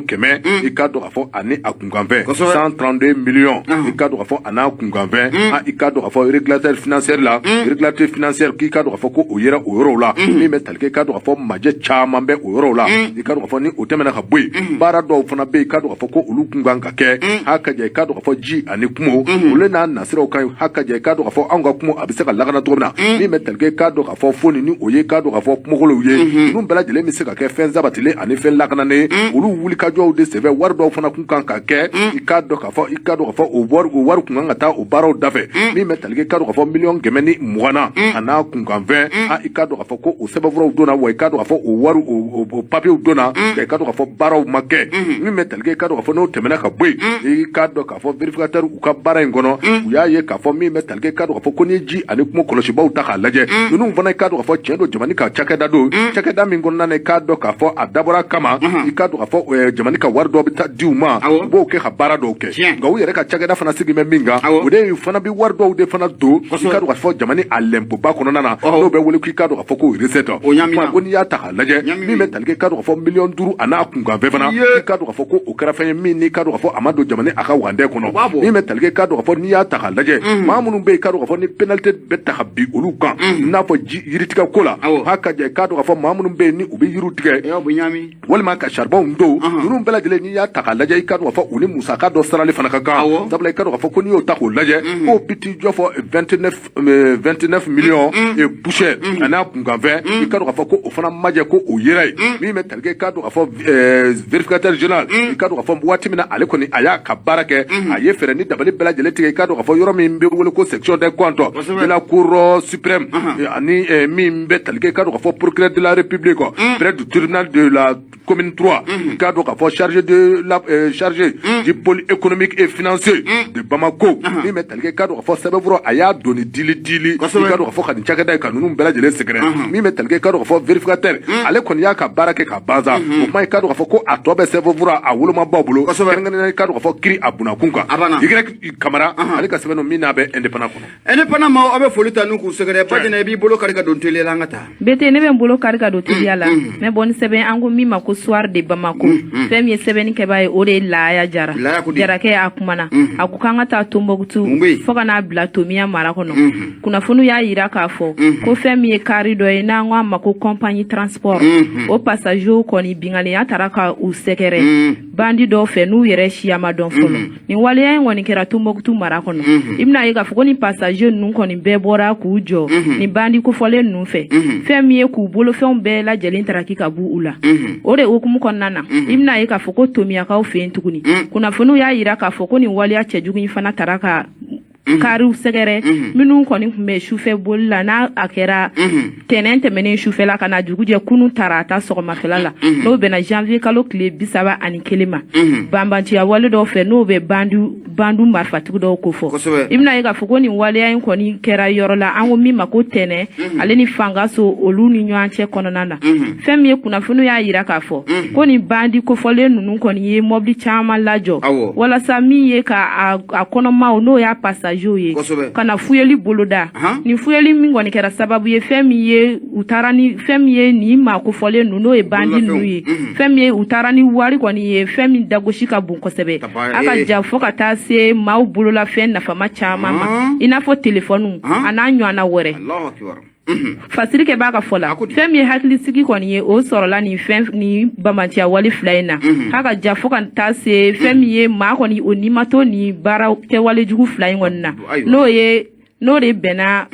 i k'a dɔn k'a fɔ ani a kunkanfɛn, 132 millions, i k'a dɔn k'a fɔ a n'a kunkanfɛn, i k'a dɔn k'a fɔ irrégularité financière la, irrégularité financière k'i k'a dɔn k'a fɔ ko o yera o yɔrɔw la. Min bɛ tali kɛ i k'a dɔn k'a fɔ majɛ caman bɛ o yɔrɔw la. I k'a dɔn k'a fɔ ni o tɛmɛna ka bɔ yen, baara dɔw fana bɛ yen, i k'a dɔn k'a fɔ ko olu kun kan ka kɛ. A ka jɛ i k'a dɔn k'a fɔ ji ani kungo olu n'a nasiraw kan, a ka jɛ i k'a dɔn k'a fɔ anw ka kungo a bɛ se ka lakana cogo min na. Min bɛ tali kɛ i k'a dɔn k'a fɔ fo ni o ye i k'a dɔn k'a fɔ kungokolow ye, ninnu bɛɛ lajɛlen bɛ se ka kɛ fɛn sabatilen ani fɛn lakananen ye. Olu wulikajɔw de senfɛ, wari dɔw fana kun kan ka kɛ, i k'a dɔn k'a fɔ i k'a dɔn k'a fɔ o wari kun kan ka taa o baaraw dafɛ. Min bɛ tali kɛ i k'a dɔn k'a fɔ 120 million a n'a kunkanfɛn, i k'a dɔn k'a fɔ ko o sɛbɛnfuraw donna wa, i k'a dɔn k'a fɔ o wari o papiyew donna, i k'a dɔn k'a fɔ baaraw ma kɛ. Min bɛ tali kɛ i k'a dɔn k'a fɔ n'o tɛmɛna ka bɔ yen, i k'a dɔn k'a fɔ vérificateur u ka baara in kɔnɔ, u y'a ye k'a fɔ min bɛ tali kɛ i k'a dɔn k'a fɔ ko n'i ye ji ani kungo kɔlɔsibaw ta k'a lajɛ, ninnu fana i k'a dɔn k'a fɔ tiɲɛ don, jamana ka cakɛda don, cakɛda min kɔnɔna na i k'a dɔn k'a fɔ a dabɔra kama, i k'a dɔn k'a fɔ jamana ka wari dɔ bɛ taa di u ma, u b'o kɛ ka baara dɔw kɛ. Nka u yɛrɛ ka cakɛda fana sigi bɛ min kan, o de ye fana bɛ wari dɔw de fana don i k'a dɔn k'a fɔ jamana a lɛnpoba kɔnɔna na, n'o bɛ wele k'i k'a dɔn k'a fɔ ko recette. Ko n'i y'a ta k'a lajɛ, min bɛ tali kɛ i k'a dɔn k'a fɔ 5 million a n'a kunkanfɛn fana, i k'a dɔn k'a fɔ ko o kɛra fɛn ye min n'i k'a dɔn k'a fɔ a ma don jamana a ka wandɛ kɔnɔ. Min bɛ tali kɛ i k'a dɔn k'a fɔ n'i y'a ta k'a lajɛ, maa minnu bɛ yen i k'a dɔn k'a fɔ ni pénalité bɛ ta ka bin olu kan, i n'a fɔ ji yiritigɛ ko la, ha ka jɛ i k'a dɔn k'a fɔ maa minnu bɛ yen ni u bɛ yiriw tigɛ walima ka charbon don, ninnu bɛɛ lajɛlen n'i y'a ta k'a lajɛ, i k'a dɔn k'a fɔ u ni musaka dɔ sarali fana ka kan. Sabula i k'a dɔn k'a fɔ ko n'i y'o ta k'o lajɛ, k'o bi t'i jɔ fɔ 29 millions et poussière a n'a kunkanfɛn, i k'a dɔn k'a fɔ ko o fana majɛ ko o yera yen. Min bɛ tali kɛ i k'a dɔn k'a fɔ vérificateur général, i k'a dɔn k'a fɔ waati min na ale kɔni a y'a ka baara kɛ, a ye fɛɛrɛ ni dabali bɛɛ lajɛlen tigɛ, i k'a dɔn k'a fɔ yɔrɔ min bɛ wele ko section des comptes de la cour suprême ani min bɛ tali kɛ i k'a dɔn k'a fɔ procureur de la République près du tribunal de la commune 3, i k'a dɔn k'a fɔ chargé du pôle économique et financier de Bamako. Min bɛ tali kɛ i k'a dɔn k'a fɔ sɛbɛnfura a y'a doni dili dili, i k'a dɔn k'a fɔ ka nin cakɛda ye ka ninnu bɛɛ lajɛlen sɛgɛrɛ. Min bɛ tali kɛ i k'a dɔn k'a fɔ vérificateur ale kɔni y'a ka baara kɛ ka ban sa, o kuma i k'a dɔn k'a fɔ ko a tɔ bɛ sɛbɛnfura a wolomabaw bolo, kɛrɛnkɛrɛnnenya i k'a dɔn k'a fɔ kiri a bunakun kan. Y Kamara ale ka sɛbɛn min n'a bɛ Indépendant kɔnɔ. Indépendant ma, aw bɛ foli ta n'u k'u sɛgɛrɛ. Bajɛnɛ, i b'i bolo kari ka don teliya la, an ka taa. Bete, ne bɛ n bolo kari ka don teliya la. N bɛ bɔ ni sɛbɛn an ko min ma ko Soir de Bamako. Fɛn min ye sɛbɛnni kɛbaa ye, o de ye Laaya Jara. Jarakɛ a kumana, a ko k'an ka taa Tombouctou fo ka n'a bila Tomiya mara kɔnɔ. Kunnafoniw y'a yira k'a fɔ ko fɛn min ye kari dɔ ye n'an ko a ma ko compagnie transport, o passagers kɔni binkanniya taara ka u sɛgɛrɛ bandi dɔw fɛ n'u yɛrɛ siya ma dɔn fɔlɔ. Nin waleya in kɔni kɛra Tombouctou mara kɔnɔ. I bɛna ye k'a fɔ ko ni passager ninnu kɔni bɛɛ bɔra k'u jɔ nin bandi kofɔlen ninnu fɛ, fɛn min ye k'u bolofɛnw bɛɛ lajɛlen taraki ka b'u u la. O de hukumu kɔnɔna na, i bɛna ye k'a fɔ ko Tomiyakaw fɛ yen tuguni, kunnafoniw y'a yira k'a fɔ ko nin waleya cɛjugu in fana tara ka kariw sɛgɛrɛ minnu kɔni tun bɛ sufɛ boli la, n'a a kɛra tɛnɛn tɛmɛnen sufɛla ka na dugu jɛ kunun tarata sɔgɔmafɛla la, n'o bɛnna janvier kalo tile 31 ma, banbanciya wale dɔw fɛ n'o bɛ bandu marifatigi dɔw ko fɔ. I bɛna ye k'a fɔ ko nin waleya in kɔni kɛra yɔrɔ la an ko min ma ko Tɛnɛ ale ni Fangaso olu ni ɲɔgɔn cɛ kɔnɔna na. Fɛn min ye kunnafoniw y'a yira k'a fɔ ko nin bandi kofɔlen ninnu kɔni ye mɔbili caman lajɔ walasa min ye ka a kɔnɔmaw n'o y'a passagers ye ka na fuyeli boloda. Nin fuyeli min kɔni kɛra sababu ye, fɛn min ye u taara ni fɛn min ye nin maa kofɔlen ninnu, n'o ye bandi ninnu ye, fɛn min ye u taara ni wari kɔni ye, fɛn min dagosi ka bon kosɛbɛ, a ka ja fo ka taa se maaw bololafɛn nafama caman ma, i n'a fɔ telefɔniw a n'a ɲɔgɔnna wɛrɛ. Fasiri kɛ b'a ka fɔ la, fɛn min ye hakilisigi kɔni ye o sɔrɔla nin fɛn ni bamanciya wale fila in na, k'a ka ja fo ka taa se fɛn min ye maa kɔni o nimato ni baara kɛwale jugu fila in kɔni na, n'o ye n'o de bɛnna.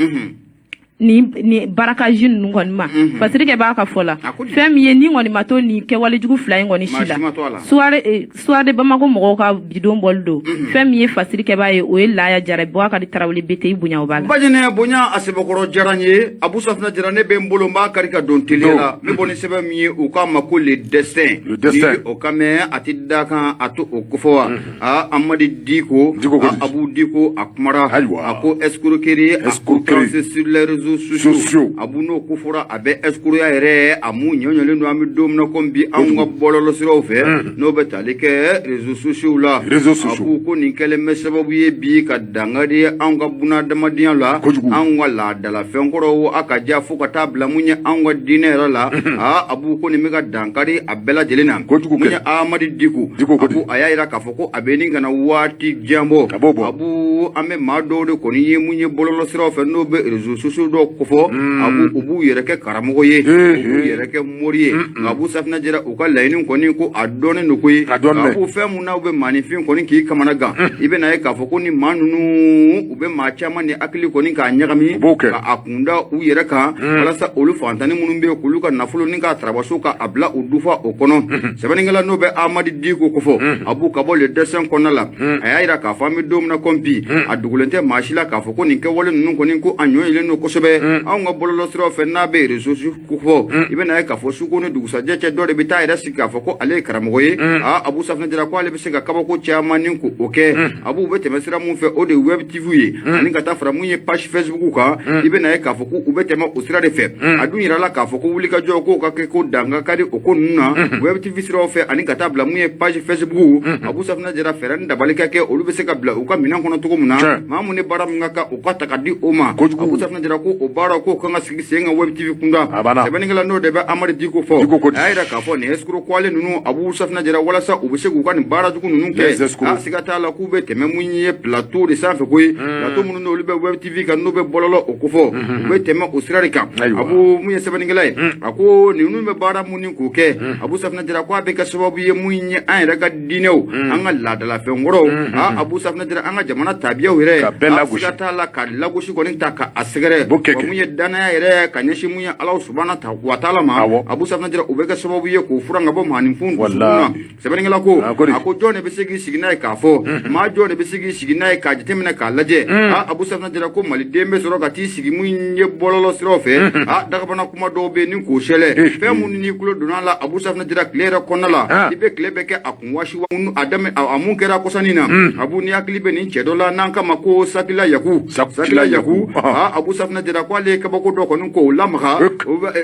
Nin braquage ninnu kɔni ma fasiri kɛbaa ka fɔ la, fɛn min ye nin kɔni ma to nin kɛwalejugu fila in kɔni si la. Soir de Bamako mɔgɔw ka bidon bɔli don, fɛn min ye fasiri kɛbaa ye, o ye Laya Jara Bubakari Tarawele BTI bonya b'a la. Bajinɛ bonya a sɛbɛkɔrɔ diyara n ye. Abu Safinɛ Jara, ne bɛ n bolo, n b'a kari ka don teliya la. N bɛ bɔ ni sɛbɛn min ye, u k'a ma ko Le Destin. Le Destin. O ka mɛn a tɛ da kan a to o kofɔ wa. Aa, Amadi Diko. Diko ko di? Abu Diko a kumara. Ayiwa. A ko escroquerie a Escroquerie. outrance sur les réseaux sociaux. Sociaux. Abu, n'o ko fɔra, a bɛ escroya yɛrɛ a mun ɲɔɲɔlen don. An bɛ don min na komi bi, anw ka bɔlɔlɔsiraw fɛ, n'o bɛ tali kɛ réseaux sociaux la. Réseaux sociaux. Abu ko nin kɛlen bɛ sababu ye bi ka dankari anw ka bunadamadenya la. Kojugu. Anw ka laadalafɛnkɔrɔw a ka ja fo ka taa bila mun ye anw ka diinɛ yɛrɛ la. Aa, Abu ko nin bɛ ka dankari a bɛɛ lajɛlen na. Kojugu Mun kɛ. ye Amadi Diko. Diko ko di? Abu a y'a yira k'a fɔ ko a bɛ nin kana waati jan bɔ. A b'o bɔ. Abu, an bɛ maa dɔw de kɔni ye mun ye bɔlɔlɔsiraw fɛ, n'o bɛ réseaux sociaux dɔw kofɔ. Abu, u b'u yɛrɛ kɛ karamɔgɔ ye, u b'u yɛrɛ kɛ mori ye, nka Abu Safinɛ Jara, u ka laɲini kɔni ko a dɔnnen don koyi. A dɔnnen bɛ. Abu, fɛn mun na u bɛ maaninfin kɔni k'i kamana gan, i bɛna ye k'a fɔ ko ni maa ninnu, u bɛ maa caman ni hakili kɔni k'a ɲagami. U b'o kɛ. Ka a kunda u yɛrɛ kan walasa olu fantanni minnu bɛ yen, k'olu ka nafolo ni k'a tarabaso ka a bila u dufa o kɔnɔ. Sɛbɛnnikɛla n'o bɛ Amadi Diko kofɔ, Abu, ka bɔ Le Destin kɔnɔna la, a y'a yira k'a fɔ an bɛ don min na komi bi, a dogolen tɛ maa si la k'a fɔ ko nin kɛwale ninnu kɔni ko a ɲɔ yelen don kosɛbɛ anw ka bɔlɔlɔsiraw fɛ, n'a bɛ réseaux sociaux kofɔ. I bɛna ye k'a fɔ suko ni dugusajɛ cɛ, dɔ de bɛ taa yɛrɛ sigi k'a fɔ ko ale ye karamɔgɔ ye. Aa, Abu Safinɛ Jara ko ale bɛ se ka kabako caman ni ko o kɛ. Abu, u bɛ tɛmɛ sira mun fɛ, o de ye web TV ye, ani ka taa fara mun ye page Facebook kan. I bɛna ye k'a fɔ ko u bɛ tɛmɛ o sira de fɛ. A dun yirala k'a fɔ ko wulikajɔ k'o ka kɛ ko danga ka di o ko ninnu na web TV siraw fɛ, ani ka taa bila mun ye page Facebook. Abu Safinɛ Jara, fɛɛrɛ ni dabali ka kɛ, olu bɛ se ka bila u ka minɛn kɔnɔ cogo min na, maa mun ni baara min ka kan, u ka ta ka di o ma. Kojugu. Abu Safinɛ Jara ko o baara k'o kan ka sigi sen kan web TV kunda. A banna. Sɛbɛnnikɛla n'o de bɛ Amadu Diko fɔ, Diko ko di? a y'a yira k'a fɔ nin escroc kwale ninnu, Abu Safinɛ Jara, walasa u bɛ se k'u ka nin baara jugu ninnu Les kɛ, escrocs. a siga t'a la k'u bɛ tɛmɛ mun ye plateau de sanfɛ koyi, plateau minnu n'olu bɛ web TV kan, n'u bɛ bɔlɔlɔ o kofɔ, u bɛ tɛmɛ o sira de kan. Ayiwa. Abu, mun ye sɛbɛnnikɛla ye, a ko ninnu bɛ baara mun ni k'o kɛ, Abu Safinɛ Jara ko a bɛ kɛ sababu ye mun ye an yɛrɛ ka diinɛw, an ka laadalafɛnkɔrɔw, a Abu Safinɛ Jara, an ka jamana tabiyaw yɛrɛ, Ka bɛɛ a lagosi. siga t'a la ka lagosi kɔni ta ka a sɛgɛrɛ. B'o kɛ Wa kɛ. mun ye danaya yɛrɛ ka ɲɛsin mun ye Ala subahana ta wa taala ma, Abu Safinɛ Jara, o bɛ kɛ sababu ye k'o furan ka bɔ maaninfin dusukun na. Walahi. Sɛbɛnnikɛla ko A ko di? a ko jɔn de bɛ se k'i sigi n'a ye k'a fɔ maa jɔn de bɛ se k'i sigi n'a ye k'a jateminɛ k'a lajɛ? A Abu Safinɛ Jara ko maliden bɛ sɔrɔ ka t'i sigi mun ye bɔlɔlɔ siraw fɛ, a dagabana kuma dɔw bɛ yen ni k'o sɛlɛ, fɛn minnu n'i tulo donna a la, Abu Safinɛ Jara, tile yɛrɛ kɔnɔna la, i bɛ tile bɛɛ kɛ a kun waasi wa a daminɛ a mun kɛra kɔsannin na. Abu, ni hakili bɛ nin cɛ dɔ la n'an kama ko Sakila Yaku. Sakila Yaku. A Abu Safinɛ Jara ko ale ye kabako dɔ kɔni k'o lamaga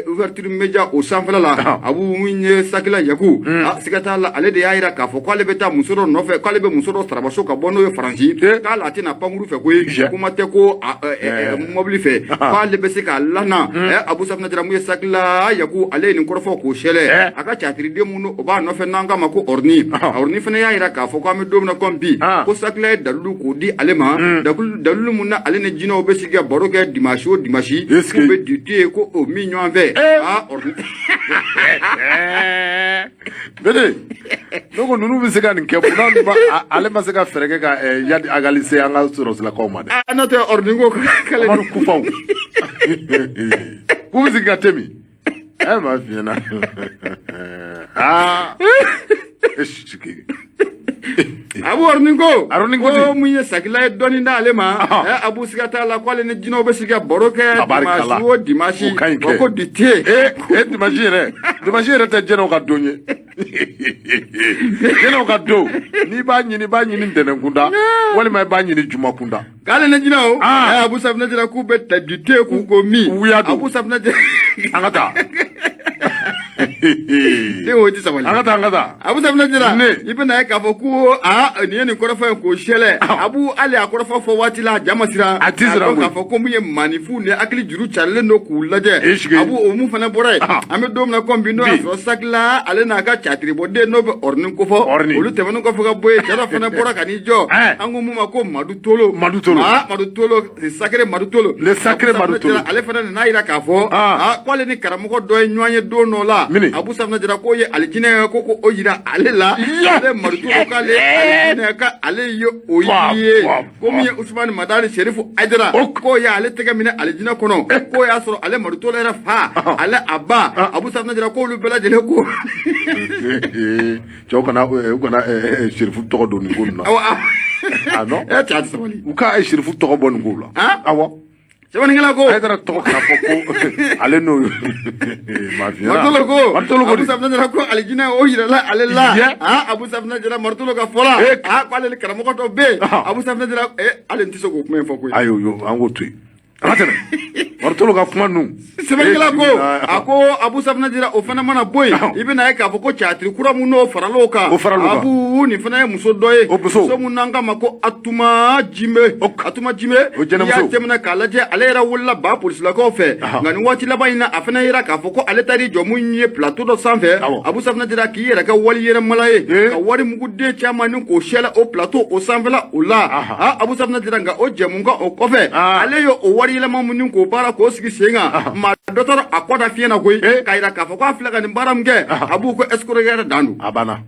ouverture média o sanfɛla la. Abu, mun ye Sakila Yaku, a siga t'a la ale de y'a yira k'a fɔ k'ale bɛ taa muso dɔ nɔfɛ, k'ale bɛ muso dɔ tarabaso ka bɔ n'o ye Faransi, k'ale a tɛna pankuru fɛ koyi, kuma tɛ ko mobili fɛ, k'ale bɛ se k'a lana. Abu Safinɛ Jara, mun ye Sakila Yaku, ale ye nin kɔrɔfɔ k'o sɛlɛ. A ka catiriden minnu o b'a nɔfɛ n'an k'a ma ko Ɔrɔni, Ɔrɔni fana y'a yira k'a fɔ k'an bɛ don min na komi bi, ko Sakila ye dalilu k'o di ale ma, dalilu mun na ale ni jinɛw bɛ sigi ka baro kɛ dimanche o dimanche, k'u bɛ du thé ko o min ɲɔgɔn fɛ. Aa, Ɔrɔni. Bede, ne ko ninnu bɛ se ka nin kɛ, munna ale ma se ka fɛɛrɛ kɛ ka Iyad Ag Ghali se an ka sɔrɔsilakaw ma dɛ? Aa, n'o tɛ Ɔrɔni ko k'ale Amadu Kufaw k'u bɛ sigi ka te min ɛ ma fi ɲɛna. Aa. Abu, Ɔrɔni ko Ɔrɔni ko ko mun ye Sakila ye dɔɔni d'ale ma. Abu, siga t'a la k'ale ni jinɛw bɛ sigi ka baro kɛ Tabarikala. dimanche o dimanche. O ka ɲi wa kɛ. ko du thé. E dimanche yɛrɛ, dimanche yɛrɛ tɛ jɛnɛw ka don ye. Jɛnɛw ka don, n'i b'a ɲini, i b'a ɲini ntɛnɛn kunda walima i b'a ɲini juma kunda. K'ale ni jinɛw, Abu Safinɛ Jara, k'u bɛ ta du thé k'u ko min. Wuya don. Abu Safinɛ Jara. An ka taa. Den o ti sabali. An ka taa, an ka taa. Abu Safinɛ Jara, Ne. i bɛna ye k'a fɔ ko aa, nin ye nin kɔrɔfɔ in k'o sɛlɛ. Abu, hali a kɔrɔfɔ fɔ waati la, a ja ma siran. A ti siran K'a dɔn koyi. k'a fɔ ko mun ye maaninfinw ni hakili juru carilen don k'u lajɛ. E sigi. Abu, o mun fana bɔra yen, an bɛ don min na komi bi, n'o y'a sɔrɔ Sakila ale n'a ka catiribɔden n'o bɛ Ɔrɔni kofɔ, Ɔrɔni. olu tɛmɛnen kɔfɛ ka bɔ yen, cɛ dɔ fana bɔra ka n'i jɔ, an ko mun ma ko Madu Tolo. Madu Tolo. Aa, Madu Tolo, le sacré Madu Tolo. Le sacré Abu Safinɛ Madu Tolo. Jara, ale fana nana yira k'a fɔ aa, k'ale ni karamɔgɔ dɔ ye ɲɔgɔn ye don dɔ la. Mini. Abu Safinɛ Jara k'o ye alijinɛ ko o jira ale la, ale Maritolo k'ale alijinɛ k'ale ye o ye, ko min ye Usumani Madani Serifu Ayidara, k'o ye ale tɛgɛ minɛ alijinɛ kɔnɔ, k'o y'a sɔrɔ ale Maritolo yɛrɛ fa, ale a ba, Abu Safinɛ Jara k'olu bɛɛ lajɛlen ko Cɛw kana u kana Serifu tɔgɔ don nin ko ninnu na. Ah non, cɛ, a tɛ sabali. U ka Serifu tɔgɔ bɔ nin ko la. Awɔ. Sɛbɛnnikɛla ko Ayidara tɔgɔ kana fɔ ko ale n'o mafiya. Maritolo ko Maritolo ko Abu Safinɛ Jara ko alijinɛ o yirala ale la. Abu Safinɛ Jara, Maritolo ka fɔ la, ko ale ni karamɔgɔ dɔ bɛ yen, Abu Safinɛ Jara, ale n tɛ se k'o kuma in fɔ koyi. Ayi, an k'o to yen. An ka tɛmɛ Maritolo ka kuma ninnu. Sɛbɛnnikɛla ko, a ko Abu Safinɛ Jara, o fana mana bɔ yen, i bɛna ye k'a fɔ ko catiri kura mun n'o faral'o kan. O faral'o kan. Abu, nin fana ye muso dɔ ye. O muso. Muso mun n'an k'a ma ko Atuma Jime. Atuma Jime. O jɛnɛmuso. N'i y'a jateminɛ k'a lajɛ, ale yɛrɛ wolola ba polisilakaw fɛ. Nka nin waati laban in na, a fana yera k'a fɔ ko ale taar'i jɔ mun ye plateau dɔ sanfɛ. Abu Safinɛ Jara, k'i yɛrɛ kɛ wali yɛrɛmala ye. Ka wari muguden caman ni k'o sɛlɛ o plateau o sanfɛla o la. Abu Safinɛ Jara, nka o jɛmukan o kɔfɛ, ale ye o wari yɛlɛma mun k'o baara k'o sigi sen kan, maa dɔ taara a kɔ da fiɲɛ na koyi, k'a yira k'a fɔ k'a filɛ ka nin baara min kɛ, Abu, ko escroquerie yɛrɛ dan don. A banna.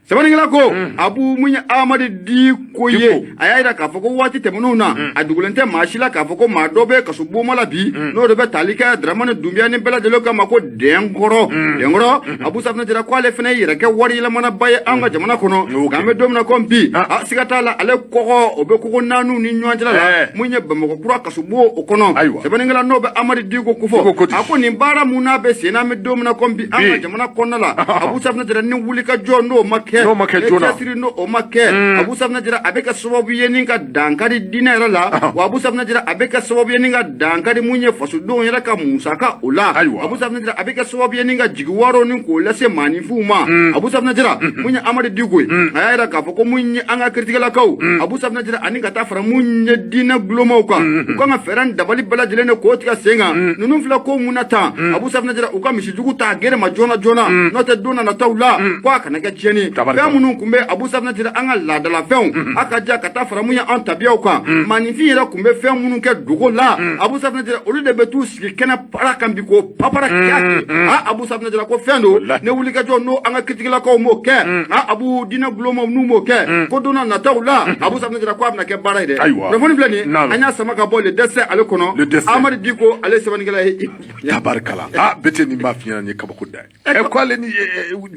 Sɛbɛnnikɛla ko, Abu, mun ye Amadu Diko ye, a y'a yira k'a fɔ ko waati tɛmɛnenw na, a dogolen tɛ maa si la k'a fɔ ko maa dɔ bɛ kaso bonba la bi, n'o de bɛ tali kɛ Daramani Dunbiya ni bɛɛ lajɛlen kama ko Dɛnkɔrɔ. Dɛnkɔrɔ, Abu Safinɛ Jara ko ale fana y'i yɛrɛ kɛ wari yɛlɛmanaba ye an ka jamana kɔnɔ. Nka an bɛ don min na komi bi, a siga t'a la, ale kɔgɔ o bɛ kogo naaniw ni ɲɔgɔn cɛla la, mun ye Bamakɔ kura kasobon o kɔnɔ. Sɛbɛnnikɛla n'o bɛ Amadu Diko kofɔ, a ko nin baara mun n'a bɛ sen na, an bɛ don min na komi bi, an ka jamana kɔnɔna la, Abu Safinɛ Jara, ni wuli ka jɔ n'o ma kɛ, n'o ma kɛ joona, cɛsiri n'o o ma kɛ, Abu Safinɛ Jara, a bɛ kɛ sababu ye ni ka dankari diinɛ yɛrɛ la, wa Abu Safinɛ Jara, a bɛ kɛ sababu ye ni ka dankari mun ye fasodenw yɛrɛ ka musaka o la. Abu Safinɛ Jara, a bɛ kɛ sababu ye ni ka jigi waro ni k'o lase maaninfinw ma. Abu Safinɛ Jara, mun ye Amadu Diko ye, a y'a yira k'a fɔ ko mun ye an ka kiritigɛlakaw, Abu Safinɛ Jara, ani ka taa fara mun ye diinɛ gulomaw kan, u kan ka fɛɛrɛ ni dabali bɛɛ lajɛlen de k'o tigɛ sen kan. Ninnu filɛ ko mun na tan, Abu Safinɛ Jara, u ka misijugu ta gere ma joona joona, n'o tɛ don nataw la ko a kana kɛ tiɲɛni. Fɛn minnu tun bɛ, Abu Safinɛ Jara, an ka laadalafɛnw, a ka ja ka taa fara mun ye an tabiyaw kan, maaninfin yɛrɛ tun bɛ fɛn minnu kɛ dogo la, Abu Safinɛ Jara, olu de bɛ t'u sigi kɛnɛ para kan bi k'o papara kɛ. A Abu Safinɛ Jara ko fɛn don ne wulikajɔ n'o an ka kiritigɛlakaw m'o kɛ, a Abu, diinɛ gulomaw n'u m'o kɛ, ko don nataw la, Abu Safinɛ Jara, ko a bɛna kɛ baara ye dɛ. Kunnafoni filɛ nin, an y'a sama ka bɔ Le Destin ale kɔnɔ. Amadu Diko, ale sɛbɛnnikɛla ye. Tabarikala, ah, bete nin b'a f'i ɲɛna, nin ye kabako da ye. Ɛ, ko ale ni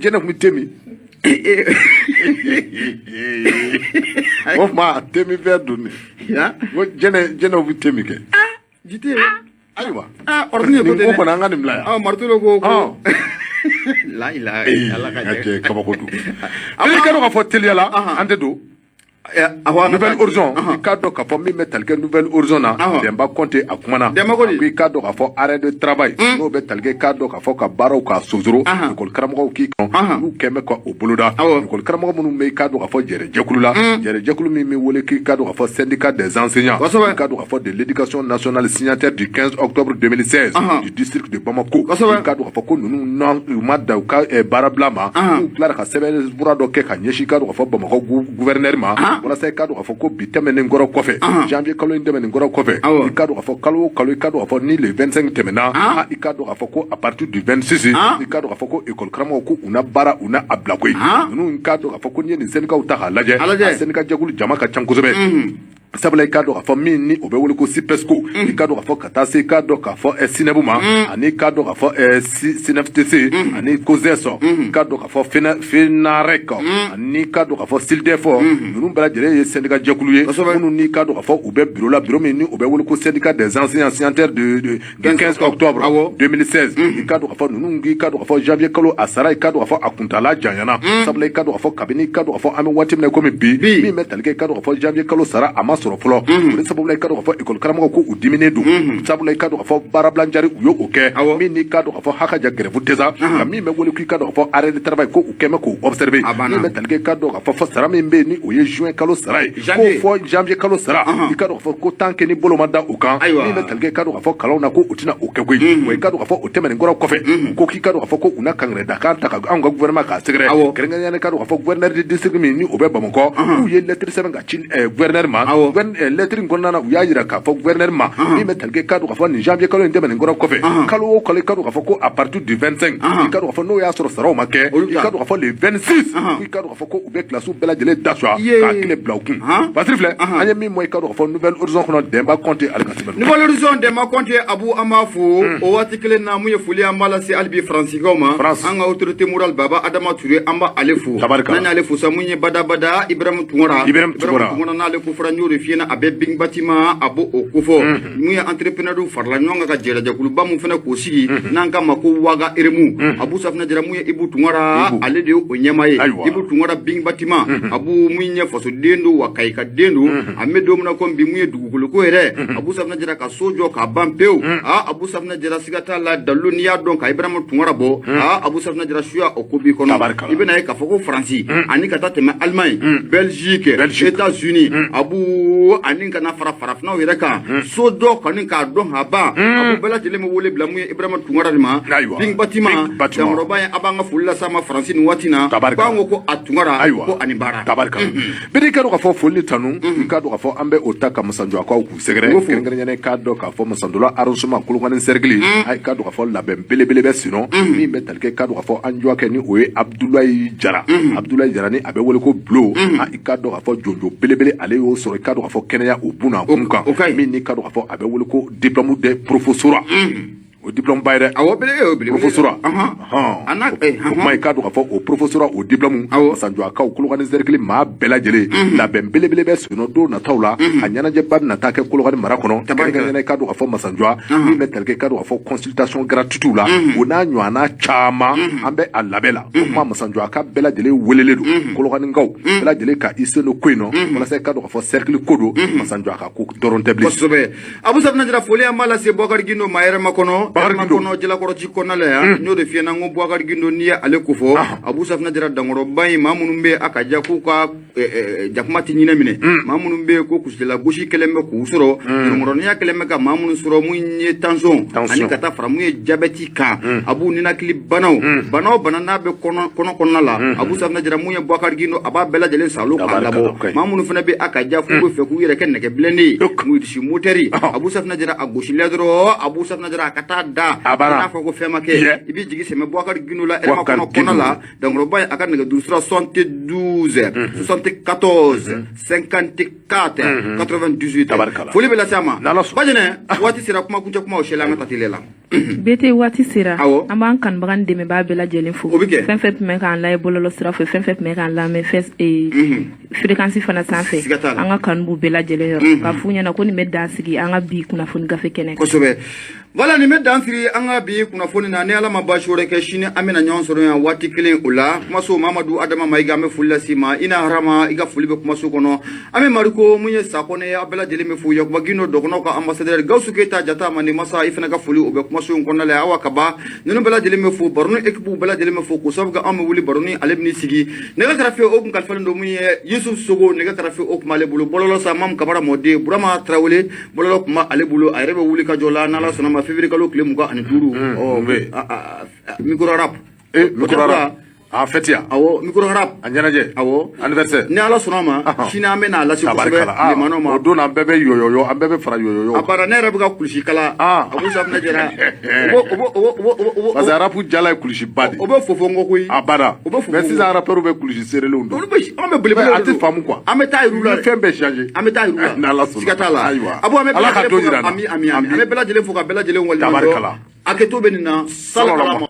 jɛnɛ tun bɛ te min. O tuma te min fɛn don ne ko jɛnɛw bɛ te min kɛ. Jite. Ayiwa. Ɔrɔnin ko nin ko kɔni, an ka nin bila yan. Maritolo ko la ilaha ala ka cɛ kabako don. I ka dɔn k'a fɔ teliya la, an tɛ don Nouvel Horizon. I k'a dɔn k'a fɔ min bɛ tali kɛ Nouvel Horizon na, Dɛnba Kɔnte, a kumana. Dɛnba ko di? A ko i k'a dɔn k'a fɔ arrêt de travail n'o bɛ tali kɛ, i k'a dɔn k'a fɔ ka baaraw k'a sonsoro, école karamɔgɔw k'i kan, n'u kɛn bɛ ka o boloda, école karamɔgɔ minnu bɛ, i k'a dɔn k'a fɔ jɛrɛjɛkulu la, jɛrɛjɛkulu min bɛ wele k'i k'a dɔn k'a fɔ syndicat des enseignants, i k'a dɔn k'a fɔ de l'éducation nationale, signataire du 15 octobre 2016 du district de Bamako, i k'a dɔn k'a fɔ ko ninnu n'an u ma dan u ka baarabila ma, k'u tilara ka sɛbɛn fura dɔ kɛ ka ɲɛsin, i k'a dɔn k'a fɔ Bamakɔ gouverneur ma, walasa i k'a dɔn k'a fɔ ko bi tɛmɛnen kɔrɔ kɔfɛ, janvier kalo in tɛmɛnen kɔrɔ kɔfɛ, i k'a dɔn k'a fɔ kalo o kalo, i k'a dɔn k'a fɔ ni le 25 tɛmɛna, i k'a dɔn k'a fɔ ko à partir du 26, i k'a dɔn k'a fɔ ko école karamɔgɔw ko u na baara, u na a bila koyi. Ninnu, i k'a dɔn k'a fɔ ko n'i ye nin syndicats ta k'a lajɛ, a syndicat jɛkulu jama ka ca kosɛbɛ, sabula i k'a dɔn k'a fɔ min ni o bɛ wele ko SYPESCO, i k'a dɔn k'a fɔ ka taa se i k'a dɔn k'a fɔ SYNEB ma, ani i k'a dɔn k'a fɔ SYNEFTC, ani COSES, i k'a dɔn k'a fɔ FENAREC, ani i k'a dɔn k'a fɔ SYLDEF, ninnu bɛɛ lajɛlen ye syndicat jɛkulu ye minnu n'i k'a dɔn k'a fɔ u bɛ bureau la, bureau min ni o bɛ wele ko syndicat des enseignants signataires du 15 octobre 2016. I k'a dɔn k'a fɔ ninnu, i k'a dɔn k'a fɔ janvier kalo a sara, i k'a dɔn k'a fɔ a kuntala janyana, sabula i k'a dɔn k'a fɔ kabini i k'a dɔn k'a fɔ an bɛ waati min na komi bi, min bɛ tali kɛ, i k'a dɔn k'a fɔ janvier kalo sara a ma sɔrɔ fɔlɔ. O de sababu la, i k'a dɔn k'a fɔ école karamɔgɔw ko u diminen don, sabula i k'a dɔn k'a fɔ baarabila jari u y'o kɛ, min n'i k'a dɔn k'a fɔ haka ja grève tɛ sa, nka min bɛ wele k'i k'a dɔn k'a fɔ arrêt de travail, ko u kɛn bɛ k'o observer. Min bɛ tali kɛ, i k'a dɔn k'a fɔ sara min bɛ yen ni o ye juin kalo sara ye, ko fɔ janvier kalo sara, i k'a dɔn k'a fɔ ko tant que ni bolo ma da o kan, min bɛ tali kɛ, i k'a dɔn k'a fɔ kalanw na, ko u tɛna o kɛ koyi. Wa i k'a dɔn k'a fɔ o tɛmɛnen kɔrɔ kɔfɛ, u ko k'i k'a dɔn k'a fɔ ko u na kangaridakan ta ka anw ka gouvernement k'a sɛgɛrɛ, kɛrɛnkɛrɛnnenya la i k'a dɔn k'a fɔ gouverneur de district min ni o bɛ Bamakɔ, k'u ye lettre sɛbɛn ka ci gouverneur ma. Lettre in kɔnɔna na, u y'a jira k'a fɔ gouverneur ma min bɛ tali kɛ, k'a dɔn k'a fɔ nin janvier kalo in tɛmɛnen kɔrɔ kɔfɛ, kalo o kalo, i ka dɔn k'a fɔ ko à partir du 25, i ka dɔn k'a fɔ n'o y'a sɔrɔ saraw ma kɛ, i ka dɔn k'a fɔ le 26, i ka dɔn k'a fɔ ko u bɛ kilasiw bɛɛ lajɛlen da suwa k'a kile bila u kun. Basiri filɛ, an ye min bɔ, i ka dɔn k'a fɔ Nouvel Horizon kɔnɔ, Dɛnba Kɔnte, ale ka sɛbɛn. Nouvel Horizon, Dɛnba Kɔnte, Abu, an b'a fo. O waati kelen na, mun ye foli an b'a lase hali bi Faransikaw ma. An ka autorité morale, Baba Adama Ture, an b'ale fo. N'an y'ale fo sa, mun ye badabada Ibrahim Tunkara. Ibrahim Tunkara n'ale ko fɔra, n y'o de f'i ɲɛna, a bɛ Bing Bâtiment, a b'o o kofɔ. Mun ye entrepreneur farala ɲɔgɔn kan ka jɛrɛjɛkuluba mun fana k'o sigi, n'an k'a ma ko Waga Eremu, Abu Safinɛ Jara, mun ye Ibu Tunkara, ale de ye o ɲɛmaa ye. Ibu Tunkara, Bing Bâtiment, Abu, mun ye fasoden don wa Kayika den don. An bɛ don min na komi bi, mun ye dugukolo ko yɛrɛ, Abu Safinɛ Jara ka so jɔ k'a ban pewu. Aa, Abu Safinɛ Jara, siga t'a la, dalilu n'i y'a dɔn ka Ibrahima Tunkara bɔ, aa, Abu Safinɛ Jara, suya o ko b'i kɔnɔ. I bɛna ye k'a fɔ ko Faransi ani ka taa tɛmɛ Allemagne, Belgique, États-Unis, Abu, ani ka na fara farafinnaw yɛrɛ kan, so dɔ kɔni k'a dɔn ka ban, Abu, bɛɛ lajɛlen bɛ wele bila mun ye Ibrahima Tunkara de ma. Bing Bâtiment dankɔrɔba ye, a b'an ka foli las'a ma Faransi nin waati na. K'an ko a Tunkara ko ani baara. Tabarikala. Bɛɛ k'a dɔn k'a fɔ foli ni tanu, i k'a dɔn k'a fɔ an bɛ o ta ka Masanjɔakaw k'u sɛgɛrɛ, kɛrɛnkɛrɛnnenya k'a dɔn k'a fɔ Masandola arrondissement Kolokani cercle, a k'a dɔn k'a fɔ labɛn belebele bɛ senɔ min bɛ tali kɛ, k'a dɔn k'a fɔ an jɔkɛ ni o ye Abudulayi Jara. Abudulayi Jara ni a bɛ wele ko Bulo, i k'a dɔn k'a fɔ jonjo belebele ale y'o sɔrɔ, i k'a dɔn k'a fɔ kɛnɛya o buna kun kan, min ni k'a dɔn k'a fɔ a bɛ wele ko diplôme de professorat, o diplôme ba ye dɛ. Awɔ, belebele. Professorat. O kuma, i k'a dɔn k'a fɔ o professorat, o diplôme, Masanjɔakaw Kolokani cercle maa bɛɛ lajɛlen, labɛn belebele bɛ senɔ don nataw la. A ɲɛnajɛba bɛna taa kɛ Kolokani mara kɔnɔ, kɛrɛnkɛrɛnnenya i k'a dɔn k'a fɔ Masanjɔ, min bɛ tali kɛ, i k'a dɔn k'a fɔ consultation gratuite la, o n'a ɲɔgɔnna caman, an bɛ a labɛn la. O kuma, Masanjɔaka bɛɛ lajɛlen welelen don, Kolokanikaw bɛɛ lajɛlen ka i sen don ko in nɔ, walasa i k'a dɔn k'a fɔ cercle ko don, Masanjɔaka ko dɔrɔn tɛ bilen. Kosɛbɛ. Abu Safinɛ Jara, foli an b'a lase Bubakari Gindo ma yɛrɛma kɔnɔ. Bubakari Gindo kɔnɔ Jalakɔrɔji kɔnɔna la yan, n y'o de f'i ɲɛna, n ko Bubakari Gindo, n'i ye ale ko fɔ, Abu Safinɛ Jara, dankɔrɔba in, maa minnu bɛ a ka ja k'u ka jakuma tɛ ɲinɛ minɛ, maa minnu bɛ yen ko kulusijala gosi kɛlen bɛ k'u sɔrɔ, dɔrɔnkɔrɔninya kɛlen bɛ ka maa minnu sɔrɔ, mun ye tension ani ka taa fara mun ye jabɛti kan, Abu, ninakili banaw, bana o bana n'a bɛ kɔnɔ kɔnɔna la, Abu Safinɛ Jara, mun ye Bubakari Gindo, a b'a bɛɛ lajɛlen salo k'a labɔ. Maa minnu fana bɛ a ka ja k'u bɛ fɛ k'u yɛrɛ kɛ nɛgɛ bilennen ye, si motɛri, Abu Safinɛ Jara, a gosilen dɔrɔn, Abu Safinɛ Jara, a ka taa da A banna. I n'a fɔ ko fɛn ma kɛ, i b'i jigi sɛmɛ Bubakari Gindo la ɛrɛma Boubacar kɔnɔ kɔnɔ la. Dankɔrɔba ye, a ka nɛgɛjuru sira 72 74 54 98. Tabarikala. Foli bɛ lase a ma. N'Ala sɔnna. Bajɛnɛ, waati sera kuma kuncɛ kumaw sɛla, an ka taa teliya la. BT, waati sera. Awɔ. An b'an kanubaga ni dɛmɛbaa bɛɛ lajɛlen fo. O bɛ kɛ. Fɛn fɛn tun bɛ k'an lajɛ bɔlɔlɔ sira fɛ, fɛn fɛn tun bɛ k'an lamɛn fɛn fréquence fana sanfɛ. Siga t'a la. An ka kanu b'u bɛɛ lajɛlen yɔrɔ. K'a f'u ɲɛna ko nin bɛ dan sigi an ka bi kunnafoni gafe kɛnɛ kan. Kosɛbɛ. Voilà, nin bɛ dan siri an ka bi kunnafoni na. Ni Ala ma baasi wɛrɛ kɛ, sini an bɛna ɲɔgɔn sɔrɔ yan waati kelen o la. Kumaso Mamadu Adama Mayiga, an bɛ foli lase i ma. I n'a harama, i ka foli bɛ kumaso kɔnɔ. An bɛ Mariko, mun ye Sakɔnɛ ye, aw bɛɛ lajɛlen bɛ fo. Yakuba Gindo, dɔgɔnɔw ka ambassadeur, Gawusu Keyita Jata Mande Masa, i fana ka foli o bɛ kumaso in kɔnɔna la. Awa Kaba, ninnu bɛɛ lajɛlen bɛ fo. Baroni équipe bɛɛ lajɛlen bɛ fo, k'o sababu kɛ anw bɛ wuli baroni ale bɛn'i sigi nɛgɛ kɛrɛfɛ. O kun kalifalen don mun ye Yusuf Sogo, nɛgɛ kɛrɛfɛ o kun b'ale bolo. Bɔlɔlɔ sa, Mamu Kabara mɔden, Burama Tarawele, bɔlɔlɔ kun b'ale bolo, a yɛrɛ bɛ wuli ka jɔ la. N'Ala sɔnna ma, février kalo tile 25, ɔ bɛ. Micro rap. Micro rap, a fête ya. Awɔ, micro rap. A ɲɛnajɛ. Awɔ. Anniversaire. Ni Ala sɔnna ma, sini an bɛ n'a lase kosɛbɛ. Tabarikala. Ah, limanaw ma. O don an bɛɛ bɛ yɔyɔyɔ, an bɛɛ bɛ fara yɔyɔyɔ. A baara, ne yɛrɛ bɛ ka kulusi kala. Abu Safinɛ Jara, o b'o o b'o o b'o o b'o Parce que rap jala ye kulusi ba de. O bɛ fofo n kɔ koyi. A banna. O bɛ fofo. Mais sisan rappeurs bɛ kulusi seerelenw don. Olu bɛ, an bɛ belebele. A tɛ faamu quoi. An bɛ taa yir'u la. I ye fɛn bɛɛ changer. An bɛ taa yir'u la. N'Ala sɔnna. Siga t'a la. Ayiwa. Abu, an bɛ bɛɛ Ala ka lajɛlen don fo jira an na. Ami, ami, ami. An bɛ bɛɛ lajɛlen fo ka bɛɛ lajɛlen waleɲuman dɔn. Tabarikala. Hakɛto bɛ nin na. Sala Sala. kalama.